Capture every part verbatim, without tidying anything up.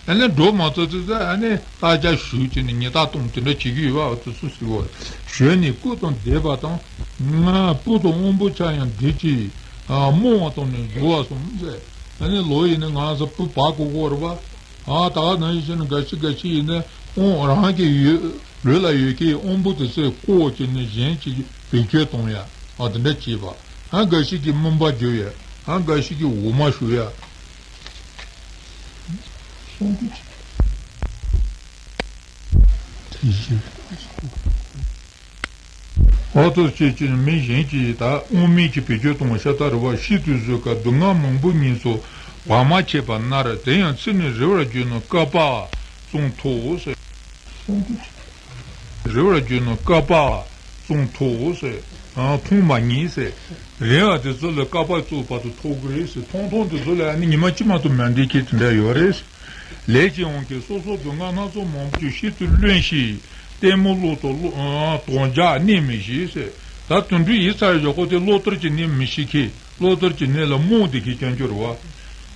ཨ་ནི་འགྲོ་མ་ཐུབ་ཚེ་ཨ་ནི་རྟ་རྒྱ་ཞུས་བྱས་ནས་ཉེས་རྟགས་གཏོང་དེ་འདྲ་བྱེད་ཀྱི་ཡོད་པ་དེ་ཚོ་ཟེར་བ། ཞོན་ནས་སྐུ་དང་འདས་པ་དང་། སྤུ་དང་དབང་པོ་ཆ་ཡང་འདི་ཅི། རྨོངས་པ་དང་ནི་སྦྱོར་བ་གསུམ་ཟེར། ཨ་ནི་ལོ་ཡིན་ན་ང་ཚོ་སྤུ་བར་གོ་གོ་རེད་པ། ཨ་ད་ག་ནང་བཞིན་ནི་འགའ་ཞིག་འགའ་ཞིག་ཡིན་ན་དབང་རང་གི་ཡོད་ལུས་ལ་ཡོད་ཀྱི་དབང་པོ་དེ་ཚོས་བཀོག་བྱས་ནས་གཞན་གྱིས་བེད་སྤྱོད་གཏོང་ཡ། ཨ་དེ་འདྲ་བྱེད་པ། ཨ་འགའ་ཞིག་གིས་མུན་པ་སྦྱོར་ཡ། ཨ་འགའ་ཞིག་གིས་འོ་མ་བྱུག་ཡ། གསུང་གི་ཅི། དེ་བཞིན། འོ་ཐུག་བྱེད་ཀྱི་མི་གཞན་གྱིས་ད་དབང་མེད་ཀྱི་བེད་སྤྱོད་གཏོང་བ་ཤ་སྟག་རེད་པ། ཤིན་ཏུ་བཟོད་དཀའ་སྡུག་བསྔལ་མང་པོ་ཉིད་སོགས་བར་མ་ཆད་པ་ན་རེ། དེ་ཡང་ཚིག་ནི་རེ་བར་གྱུར་ན་བསྐལ་པ་ཙམ་ཐོགས་ཟེར། རེ་བར་གྱུར་ན་བསྐལ་པ་ཙམ་ཐོགས་ཟེར། མཐོང་མ་ཉིད་ཟེར། རེ་བ་དེ་ཚོ་ལ་བསྐལ་པ་ཙམ་བར་དུ་ཐོགས་ཀྱི་རེད་ཟེར། མཐོང་མཐོང་དེ་ཚོ་ལ་ཨ་ནི་ཉི་མ་གཅིག་མ་གཏོགས་མ་འགྲིག་མཁན་དེ་འདྲ་ཡོད་རེད། ལས་ཀྱི་དབང་གིས་སོ་སོར་སྡུག་བསྔལ་སྣ་ཚོགས་མང་པོ་ཀྱང་ཤིན་ཏུ་བློས་ཤེས། ལྟད་མོ་བློ་ལྟར་བློ་དོན་རྒྱག་གནས་མི་ཤེས་ཟེར། ད་དུད་འགྲོ་ཡིན་ཚར་བཞག་ཁོ་དེ་བློ་ལྟར་གྱི་གནས་མི་ཤེས་མཁན། བློ་ལྟར་གྱི་གནས་ལ་རྨོངས་བསྡད་མཁན་སྐྱོན་བརྗོད་རེད་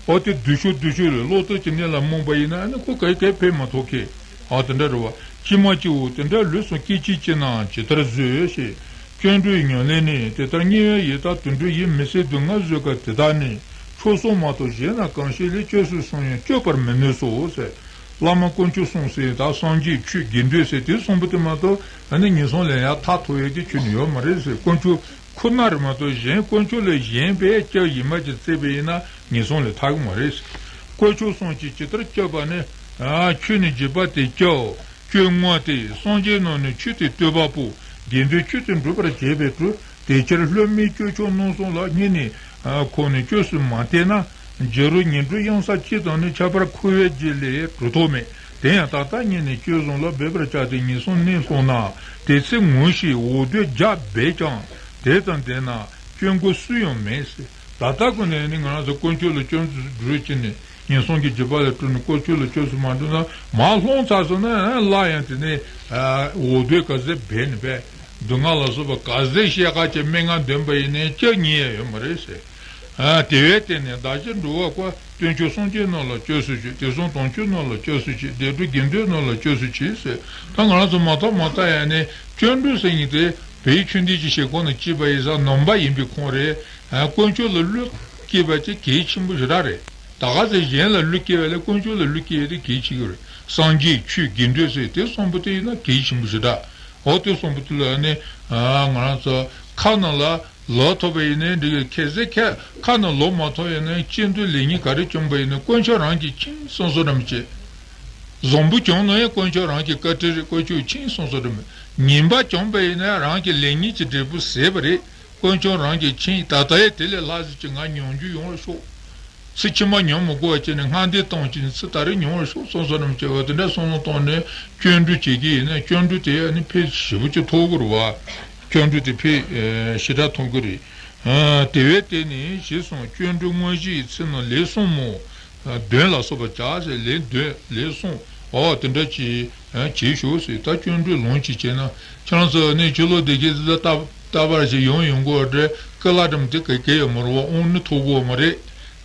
པ། འོ་དེ་སྡུག་ཤོས་སྡུག་ཤོས་རེད། བློ་ལྟར་གྱི་གནས་ལ་རྨོངས་པ་ཡིན་ན་ཨ་ནི་ཁོ་ག་ག་ཕན་མ་ཐོགས་མཁན། ཨ་དེ་འདྲ་རེད་པ། ཅི་མ་སྐྱེ་བོ་དེ་འདྲ་ལུས་སམ་སྐད་ཅིག་སྐྱེ་ནའང་ཇི་ལྟར་བཟོད་ཞེས། སྐྱེ་འགྲོའི་ཉམས་ལེན་ནི་དེ་ལྟར་དམྱལ་བའི་ཡི་དྭགས་དུད་འགྲོ་ཡི་མི་བཟད་སྡུག་བསྔལ་བཟོད་དཀའ་དེ་དག་ནི་མཆོག་གསུམ་མ་གཏོགས་གཞན་ན་གང་ཞིག་ལས་བཅོས་སུ་སོང་ཡང་བཅོས་པར་མི་ནུས་སོ་ཟེར། བླ་མ་དཀོན་མཆོག་གསུམ་ཟེར་དང་སངས་རྒྱས་ཆོས་དགེ་འདུན་ཟེར་དེ་གསུམ་པོ་དེ་མ་གཏོགས་ཨ་ནི་ངན་སོང་ལས་ཡང་ཐར་ཐུབ་ཡས་དེ་ཁྱོན་ནས་ཡོད་མ་རེད་ཟེར། དཀོན་མཆོག་ཁོ་ན་རེད་མ་གཏོགས་གཞན་དཀོན་མཆོག་ལས་གཞན་པས་སྐྱབས་ཡིན་མ་ཅིག་བཙལ་བ་ཡིན་ན་ངན་སོང་ལས་ཐར་གི་མ་རེད། དཀོན་མཆོག་གསུམ་གྱིས་ཇི་ལྟར་སྐྱོབ་པ་ནི། ཆོས་ནི་འཇིགས་པ་དེས་སྐྱོབ། སྐྱོབ་དངོས་དེ་སངས་རྒྱས་རྣམས་ནི་ཆོས་དེ་བསྟོད་པ་པོ། དགེ་འདུན་ཆོས་དེ་སྒྲུབ་པར་བྱེད་པའི་དུས། དེ་ཕྱིར་སློབ་མའི་སྤྱོད་ཕྱོགས་རྣམ་གསུམ་ལ་གཉིས་ནི་ཁོ་ནས་བཅོས་སུ་མ་བསྟན་ན། བྱ་རོག་ཉི་གྲུ་གཡང་ས་གཅིག་དང་ནི་ཁྱད་པར་འཁོར་བའི་རྗེས་ལས་གྲུབ་ཐོབ་མེད། དེ་ཡང་ད་ལྟ་ཉིད་ནས་སྤྱོད་བཟང་ལ་འབད་པར་བྱ་སྟེ་ངན་སོང་གནས་སོང་ན། དེ་ཚེ་ངུ་ཞིང་འོ་དོད་རྒྱག་འབད་ཀྱང་དེ་ཙམ་བདེན་ན་སྐྱོན་དགོས་སུ་ཡང་མེད་ཟེར། ད་ལྟ་ཀུན་ནས་ནི་ང་རང་ཚོ་དཀོན་མཆོག་ལ་སྐྱོན་འཛུགས་བྱས་ནས་ངན་སོང་གི་འཇིགས་པ་ལས་སྐྲོད་ནས་དཀོན་མཆོག་ལ་སྐྱོན་འཛུགས་མ་འགྲོ་ན་མར་ལྷུང་ཚར་སོང་ན་སླར་ཡང་དེ་ནས་འོ་དོད་ག་ཚད་འབད་ནས་འབད། སྡུག་བསྔལ་ལ་སོགས་པ་ག་ཚད་བཤད་ཁ་ཅིག་སྨྲེ་སྔགས་འདོན་པ་ཡིན་ནའི་སྐྱོན་ཉེས་ཡ་ཡོད་མ་རེད་ཟེར། དེ་བས་བརྟེན་ནས་བདག་གཞན་འགྲོ་བ་ཀུན། དཀོན་མཆོག་སངས་རྒྱས་རྣམས་ལ་སྐྱབས་སུ་མཆི། དུས་གསུམ་དམ་ཆོས་རྣམས་ལ་སྐྱབས་སུ་མཆི། བདེ་དྲོད་དགེ་འདུན་རྣམས་ལ་སྐྱབས་སུ་མཆི་ཟེར། ད་ང་རང་ཚོ་མ་ཐོག་མ་ཐག་ཡ་ནས་སྐྱབས་འགྲོ་ཟེར་མཁན་དེ་བོད་ཡིག་ཆོས་འདི་ཅིག་ཞིག་གོང་ནས་བྲིས་པ་ཡིན་ཙང་ནང་པ་ཡིན་པའི་ཁོངས་རེད། དཀོན་མཆོག་ལ་བློས་བཀལ་བ་ཅིག་གལ་ཆེན་པོ་ཞེ་དྲག་རེད། ད་ག་ཚོད་གཞན་ལ་བློས་བཀལ་བ་ལས་དཀོན་མཆོག་ལ་བློས་བཀལ་བ་དེ་གལ་ཆེ་གི་རེད། སངས་རྒྱས་ཆོས་དགེ་འདུན་ཟེར་དེ་གསུམ་པོ་དེ་ཡིན་ན་གལ་ཆེན་པོ་ཞེ་དྲག་འོ་དེ་གསུམ་པོ་དེ་ལ་ནི་ང་རང་ཚོ་ཁ་ནང་ལ་ལོག་ཐུབ་པ་ཡིན་ནའི་འགྲིག་གི། གལ་སྲིད་ཁ་ཁ་ནང་ལོག་མ་ཐུབ་ཡིན་ན་སྐྱིད་སྡུག་ལེགས་ཉེས་ག་རེ་བྱུང་པ་ཡིན་ན་དཀོན་མཆོག་རང་གིས་མཁྱེན་སོང་སོང་རམ་བྱེད། བཟང་པོ་བྱུང་ན་ཡང་དཀོན་མཆོག་རང་གི་བཀའ་དྲིན་རེད། དཀོན་མཆོག་མཁྱེན་སོང་སོང་རམ། ངན་པ་བྱུང་པ་ཡིན་ན་རང་གི་ལེགས་ཉེས་ཀྱི་འབྲས་བུ་ཟད་པ་རེད། དཀོན་མཆོག་རང་གིས་མཁྱེན། ད་ལྟ་ཡང་དེ་ལས་ལྷག་ཟིག་ཅིག་ང་མྱོང་རྒྱུ་ཡོང་བར་ཤོག་ཚེ་ཕྱི་མ་མྱོང་མི་དགོས་པ་བྱས་ནས་སྔ་འདས་བཏང་བྱས་ནས་ཚེ་ད་རེས་མྱོང་བར་ཤོག་བསམ་བསམ་རྣམས་བྱས་པ་དེ་འདྲ་བསམ་བློ་བཏང་ནས་སྐྱབས་འགྲོ་བྱེད་ཀྱི་ཡིན་ན་སྐྱབས་འགྲོ་དེ་ཡང་ནི་ཕན་ཞེ་པོ་ཅིག་ཐོགས་ཀྱི་རེད་བ། སྐྱབས་འགྲོ་དེ་ཕན་ཞེ་དྲག་ཐོགས་ཀྱི་རེད། དེ་བས་དེ་ནི་ཞེས་གསུངས། སྐྱབས་འགྲོ་དངོས་གཞི་ཡི་ཚེ་ན་ལས་གསུམ་མོ། གདོན་ལ་སོགས་པ་བྱ་ཟེར། ལས་གདོན་ལས་གསུམ་འོ་དེ་འདྲ་ཅིག་བྱེད་ཤོག་ཟེར། ད་སྐྱབས་འགྲོའི་ལུང་ཅིག་བྱས་ན་ཁྱེད་རང་ཚོ་ནི་ཕྱི་ལོགས་བསྡད་མཁན་ཚོ་ད་ལྟ་བར་ཞིག་ཡོང་ཡོང་གི་རེད། ཀི་ལ་འགྲམ་དེ་ག་གེ་ཡོད་མ་རེད་བ། དབང་ནི་ཐོབ་གི་ཡོད་མ་རེད།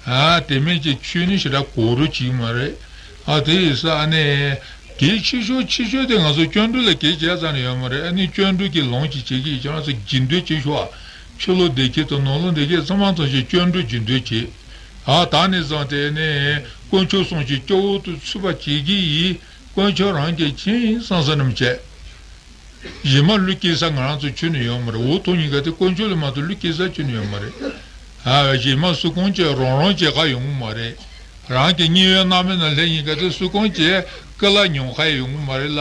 ཨ་དེ་མིན་གྱི་ཆོས་ནི་ཞེ་དྲག་གོ་རོགས་བྱེད་ཀྱི་མ་རེད། ཨ་དེ་ཡིན་ས་ཨ་ནི་གལ་ཆེ་ཤོས་ཆེ་ཤོས་དེ་ང་ཚོ་སྐྱབས་འགྲོ་ལ་གལ་ཆེ་ཙམ་ནི་ཡོད་མ་རེད། ཨ་ནི་སྐྱབས་འགྲོ་གི་ལུང་ཅིག་བྱེད་ཀྱི་ཡིན། ཁྱེད་རང་ཚོ་རྒྱུན་སྡོད་བྱེད་ཤོག་ཨ། ཕྱི་ལོགས་བསྡད་མཁན་དང་ནང་ལོགས་བསྡད་མཁན་ཚང་མ་ཚང་ཞིག་སྐྱབས་འགྲོ་རྒྱུན་སྡོད་བྱེད། ཨ་ད་ནས་བཟུང་སྟེ་ནི་དཀོན་མཆོག་གསུམ་གྱི་སྐྱབས་འོག་ཏུ་ཚུད་པ་བྱེད་ཀྱི་ཡིན། དཀོན་མཆོག་རང་གིས་མཁྱེན་བསམ་བསམ་རྣམས་བྱས། གཞན་མ་བློས་བཀལ་ས་ང་རང་ཚོ་ཁྱོན་ནས་ཡོད་མ་རེད། འོ་ཐོག་གཉིས་ཀ་དེ་དཀོན་མཆོག་ལས་མ་གཏོགས་བློས་བཀལ་ས་ཁྱོན་ནས་ཡོད་མ་རེད། ཨ་གཞན་མ་སུ་གང་ཅིག་རང་རང་བྱེད་ཁ་ཡོང་གི་མ་རེད། རང་གི་དམྱལ་བའི་མནར་མེད་ནང་སླེབས་ཡིན་ག་དེ་སུ་གང་ཅིག་ཀི་ལ་མྱོང་ཁ་ཡོང་གི་མ་རེད་ལ།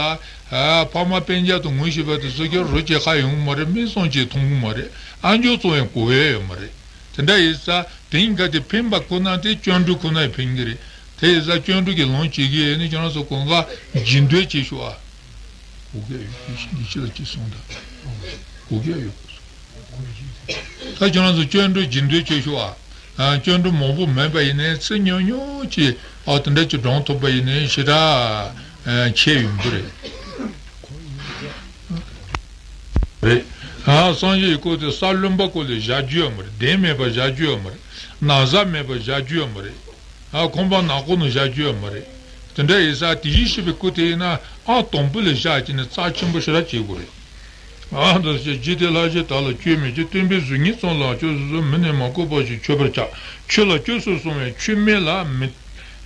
ཨ་ཕ་མ་སྤུན་ཀྱག་དང་ངོ་ཤེས་པ་དེ་ཚོ་ཀྱང་རོགས་བྱེད་ཁ་ཡོང་གི་མ་རེད། མིག་བཙུམ་བྱས་མཐོང་གི་མ་རེད། ཨ་མཆོག་ཙམ་ཡང་གོ་ཡ་ཡོད་མ་རེད། དེ་འདྲ་ཡིན་ཙང་དེ་གཉིས་ཀ་དེ་ཕན་པ་ཁོ་ན་དེ་སྐྱབས་འགྲོ་ཁོ་ན་ཡང་ཕན་གྱི་རེད། དེ་ཡིན་ཙང་སྐྱབས་འགྲོ་གི་ལུང་བྱེད་ཀྱི་ཡོད་ན་ཁྱེད་རང་ཚོ་གང་ག་རྒྱུན་སྡོད་བྱེད་ཤོག་ཨ། གོ་གི་ཡོད། ཡིད་ཆེས་ལ་ཅི་གསུངས་དང་། གོ་གི་ཡོད། ད་ཁྱེད་རང་ཚོ་སྐྱབས་འགྲོ་རྒྱུན་སྡོད་བྱེད་ཤོག་ཨ། ཨ་སྐྱབས་འགྲོ་མང་པོ་མེད་པ་ཡིན་ནའི་ཚེ་ཉུང་ཉུང་ཅིག་ཨ་དེ་འདྲ་ཅིག་སྒྲུང་ཐུབ་པ་ཡིན་ནའི་ཞེ་དྲག་ཨ་ཁྱད་ཡོང་གི་རེད། རེད། ཨ་སངས་རྒྱས་ཀྱི་སྐུ་དེ་ས་བླུན་པོ་སྐོར་ལ་བཞག་རྒྱུ་ཡོད་མ་རེད། གདན་མེད་པར་བཞག་རྒྱུ་ཡོད་མ་རེད། ན་བཟའ་མེད་པར་བཞག་རྒྱུ་ཡོད་མ་རེད། ཨ་ཁང་པ་ནག་པོ་ནང་བཞག་རྒྱུ་ཡོད་མ་རེད། དེ་འདྲ་ཡིན་ཙང་དེ་བཞིན་གཤེགས་པའི་སྐུ་དེ་ཡིན་ན་ཨང་དང་པོ་ལ་བཞག་བྱས་ནས་རྩ་ཆེན་པོ་ཞེ་དྲག་བྱེད་དགོས་རེད། ཨ་འདི་ཞེས་འཇིག་རྟེན་ལྷ་བཞི་དག་ལ་སྐྱོན་མེད་ཅིང་། སྟོན་པའི་གཟུགས་བརྙན་ཙམ་ལའང་སྐྱོན་སོ་སོའི་མི་ནི་མ་གོས་པ་ཞིག་མཆོད་པར་བྱ། ཆོས་ལ་སྐྱོན་སུ་སོང་བས་ཆོས་མེད་ལ་མི་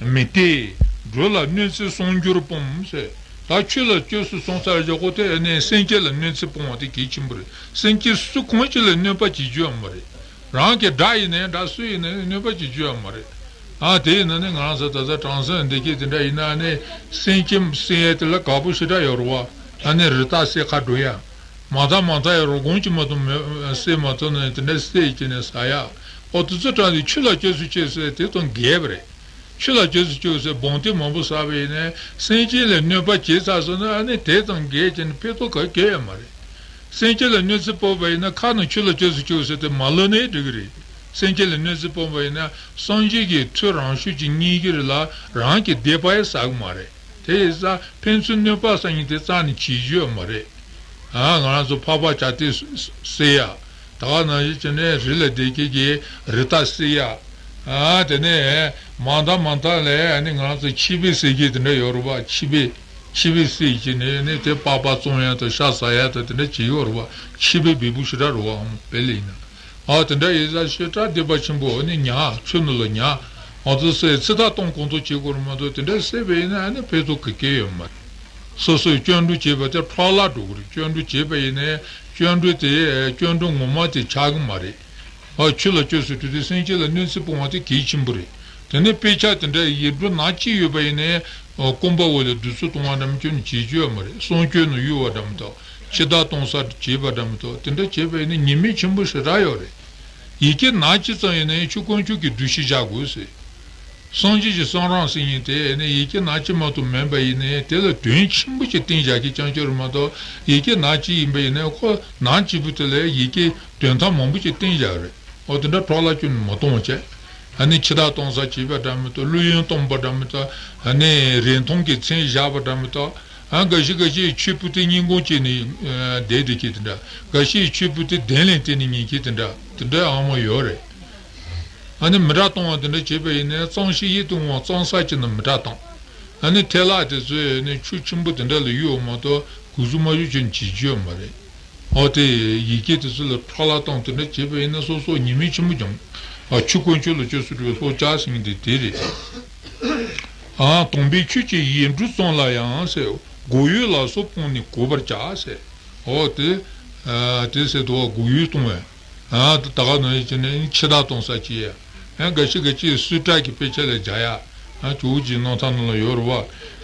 མི་ལྟོས། སྒྲོ་ལ་གནོད་འཚེ་སོང་གྱུར་སྤོངས་ཟེར། ད་ཆོས་ལ་སྐྱོན་སུ་སོང་ཚར་བཞག་གོ་དེ་ནས་སེམས་ཅན་ལ་གནོད་འཚེ་སྤོང་བ་དེ་གལ་ཆེན་པོ་རེད། སེམས་ཅན་སུ་གང་ཞིག་ལ་གནོད་པ་བྱེད་རྒྱུ་ཡང་མ་རེད། རང་གི་དགྲ་ཡིན་ནའི་འདྲ་སུ་ཡིན་ནའི་གནོད་པ་བྱེད་རྒྱུ་ཡང་མ་རེད། ཨ་དེ་ཡིན་ན་ནི་ང་རང་ཚོ་ད་ལྟ་དྲང་སྲོང་འདི་གས་དེ་འདྲ་ཡིན་ན་ནི་སེམས་ཅན་བསད་ཡས་དེ་ལ་དགའ་པོ་ཞེ་དྲག་ཡོད་རེད་བ། ཨ་ནི་རི་དྭགས་བསད་ཁ་འགྲོ་ཡ། མ་མཐའ་མ་མཐའ་ཡང་རོ་སྒོང་གཅིག་མ་གཏོགས་མེད་བསད་མ་ཐུབ་ན་དེ་འདྲ་བསད་ཀྱི་ནས་ཟ་ཡ། ཨོ་དེ་ཚོ་དྲངས་ཏེ་ཆོས་ལ་སྐྱོན་སུ་སྐྱེས་ཟེར་དེ་དང་འགལ་བ་རེད། ཆོས་ལ་སྐྱོན་སུ་སྐྱེས་ཟེར་སྦོམ་ཏིག་མང་པོ་བསགས་པ་ཡིན་ནའི་སེམས་ཅན་ལ་གནོད་པ་བྱས་ཚར་སོང་ན་ཨ་ནི་དེ་དང་འགལ་གྱི་ནི་ཕན་ཐོགས་ག་གེ་ཡོད་མ་རེད། སེམས་ཅན་ལ་གནོད་འཚེ་སྤོབས་པ་ཡིན་ན་ཁ་ནང་ཆོས་ལ་སྐྱོན་སུ་སྐྱེས་ཟེར་དེ་མ་ལབ་ནའི་འགྲིག་གི་རེད། སེམས་ཅན་ལ་གནོད་འཚེ་སྤོབས་པ་ཡིན་ན་སངས་རྒྱས་ཀྱི་མཐུ་རང་ཤུགས་ཀྱིས་བསྙེན་གྱི་རེད་ལ་རང་གི་སྡིག་པ་ཡང་བསགས་གི་མ་རེད། དེ་ཡིན་ཙང་ཕན་ཚུན་གནོད་པ་བསགས་མཁན་དེ་རྩ་ནས་བྱེད་རྒྱུ་ཡོད་མ་རེད། ཨ་ང་རང་ཚོ་འཕགས་པ་བྱ་སྟོད་བསད་ཡ། ད་ག་ནང་བཞིན་བྱས་ནས་རི་ལ་བསྡད་མཁན་གྱི་རི་དྭགས་བསད་ཡ། ཨ་དེ་ནས་མ་མཐའ་མ་མཐའ་ལ་ཨ་ནི་ང་རང་ཚོ་ཆིབས་པད་བསད་མཁན་དེ་འདྲ་ཡོད་རེད་པ། ཆིབས་པད་ཆིབས་པད་བསད་བྱས་ནས་ནི་དེ་པགས་པ་བཙོང་ཡ་དང་ཤ་ཟ་ཡ་དང་དེ་འདྲ་བྱེད་ཡོད་རེད་པ། ཆིབས་པད་འབེལ་པོ་ཞེ་དྲག་རེད་པ་ཨ་མ་དཔེ་ལ་ཡིན་ན། ཨ་དེ་འདྲ་ཡིན་ཙང་ཞེ་དྲག་སྡིག་པ་ཆེན་པོ་ཨ་ནི་ཉག་ཆོས་ནང་ལ་ཉག་ང་ཚོ་སེ་ཚེ་ཐག་གཏོང་གང་ཐུབ་བྱེད་དགོས་རེད་མ་གཏོགས་དེ་འདྲ་བསད་པ་ཡིན་ན་ཨ་ནི་ཕན་ཐོགས་ག་གེ་ཡོད་མ་རེད། སོ་སོས་སྐྱོན་འགྲོ་བྱས་པ་དེ་འཕྲོ་བརླག་འགྲོ་གི་རེད། སྐྱོན་འགྲོ་བྱས་པ་ཡིན་ནའི་སྐྱོན་འགྲོ་དེ་སྐྱོན་འགྲོ་ངོ་མ་དེ་ཆགས་གི་མ་རེད། ཨ་ཆོས་ལ་སྐྱོན་སུ་འགྲོ་དུས་སེམས་ཅན་ལ་གནོད་འཚེ་སྤོང་བ་དེ་གལ་ཆེན་པོ་རེད། དེ་ནས་དཔེ་ཆ་དེ་འདྲ་ཡིག་འབྲུ་ནག་གཅིག་ཡོད་པ་ཡིན་ནའི་ཨ་རྐང་པ་འོག་ལ་བདུད་རྩི་གཏོང་བ་འདྲ་མི་སྐྱོན་ནས་བྱེད་རྒྱུ་ཡོད་མ་རེད། གསུང་སྐྱོན་ནང་གཡུག་པ་འདྲ་མི་དག་འཆི་བདག་གཏོང་ས་བྱེད་པ་འདྲ་མི་དག་དེ་འདྲ་བྱས་པ་ཡིན་ན་ཉེས་དམིགས་ཆེན་པོ་ཞེ་དྲག་ཡོད་རེད། ཡི་གེ་ནག་གཅིག་ཙམ་ཡིན་ན་ཡང་ཆོས་དཀོན་མཆོག་གི་འདུ་ཤེས་བཞག་དགོས་ཟེར། སངས་རྒྱས་ཀྱི་གསུང་རབ་ཟེར་མཁན་དེ་ནི་ཡི་གེ་ནག་གཅིག་མ་གཏོགས་མིན་པ་ཡིན་ནའི་དེ་ལ་དོན་ཆེན་པོ་ཞིག་བསྟན་བཞག་མཁན་རྐྱང་རྐྱང་རེད་མ་གཏོགས་ཡི་གེ་ནག་གཅིག་ཡིན་པ་ཡིན་ནའི་ཁོ་ནག་གཅིག་པུ་དེ་ལ་ཡི་གེ་དོན་དག་མང་པོ་ཞིག་བསྟན་བཞག་རེད། འོ་དེ་འདྲ་འཕྲོ་བརླག་ཁྱོན་ནས་མ་གཏོང་བ་བྱས། ཨ་ནི་འཆི་བདག་གཏོང་ས་བྱེད་པ་འདྲ་མི་གཏོགས་བླུ་ཡོན་གཏོང་པ་འདྲ་མི་གཏོགས་ཨ་ནི་རིན་ཐང་གི་མཚན་བཞག་པ་འདྲ་མི་གཏོགས་ཨ་འགའ་ཞིག་འགའ་ཞིག་ཆོས་པུ་ཏི་སྙིང་ཁོང་བཅད་ནས་བསྡད་བསྡད་མཁན་དེ་འདྲ། འགའ་ཞིག་ཆོས་པུ་ཏི་གདན་ལ་བསྟེན་ནས་ཉན་མཁན་དེ་འདྲ་དེ་འདྲ་ཨང་མང་ཡོད་རེད། ཨ་ནི་མི་དྲག་གཏོང་བ་དེ་འདྲ་བྱས་པ་ཡིན་ན་གཙང་ཞིང་ཡིད་དུ་འོང་བ་གཙང་ས་ཅིག་ནང་མི་དྲག་བཏང་། ཨ་ནི་ཐལ་ལག་དེ་ཚོས་ནི་ཆུ་ཆེན་པོ་དེ་འདྲ་ལ་གཡུགས་པ་མ་གཏོགས་གུ་ཟུ་མ་གཡུགས་ཅན་བྱེད་རྒྱུ་ཡོད་མ་རེད། འོ་དེ་ཡི་གེ་དེ་ཚོ་ལ་འཕྲོ་བརླག་བཏང་དེ་འདྲ་བྱས་པ་ཡིན་ན་སོ་སོ་ཉེས་དམིགས་ཆེན་པོ་འགྱངས། ཨ་ཆོས་དཀོན་མཆོག་ལ་སྐྱོན་སུ་འགྲོ་བའི་ལྷོ་བྱ་ཟེར་མཁན་དེ་དེ་རེད། ཨ་དམ་པའི་ཆོས་ཀྱི་ཡིག་འབྲུ་ཙམ་ལ་ཡང་ཟེར་གོ་ཡུལ་ལ་སོགས་སྤངས་ནས་གོ་བར་བྱ་ཟེར། འོ་དེ་ཨ་དེ་ཟེར་དུ་བ་གོ་ཡུལ་གཏོང་བས། ཨ་ད་ག་ནང་བཞིན་བྱས་ནས་འཆི་བདག་གཏོང་ས་བྱེད་ཡ། ཨ་འགའ་ཞིག་གིས་ཅིག་སུས་ཊ་གི་དཔེ་ཆ་ལ་སྦྱར་ཡ། ཨ་ཇོ་བོ་རྗེ་རྣམ་ཐར་ནང་ལ་ཡོད་རེད་བ།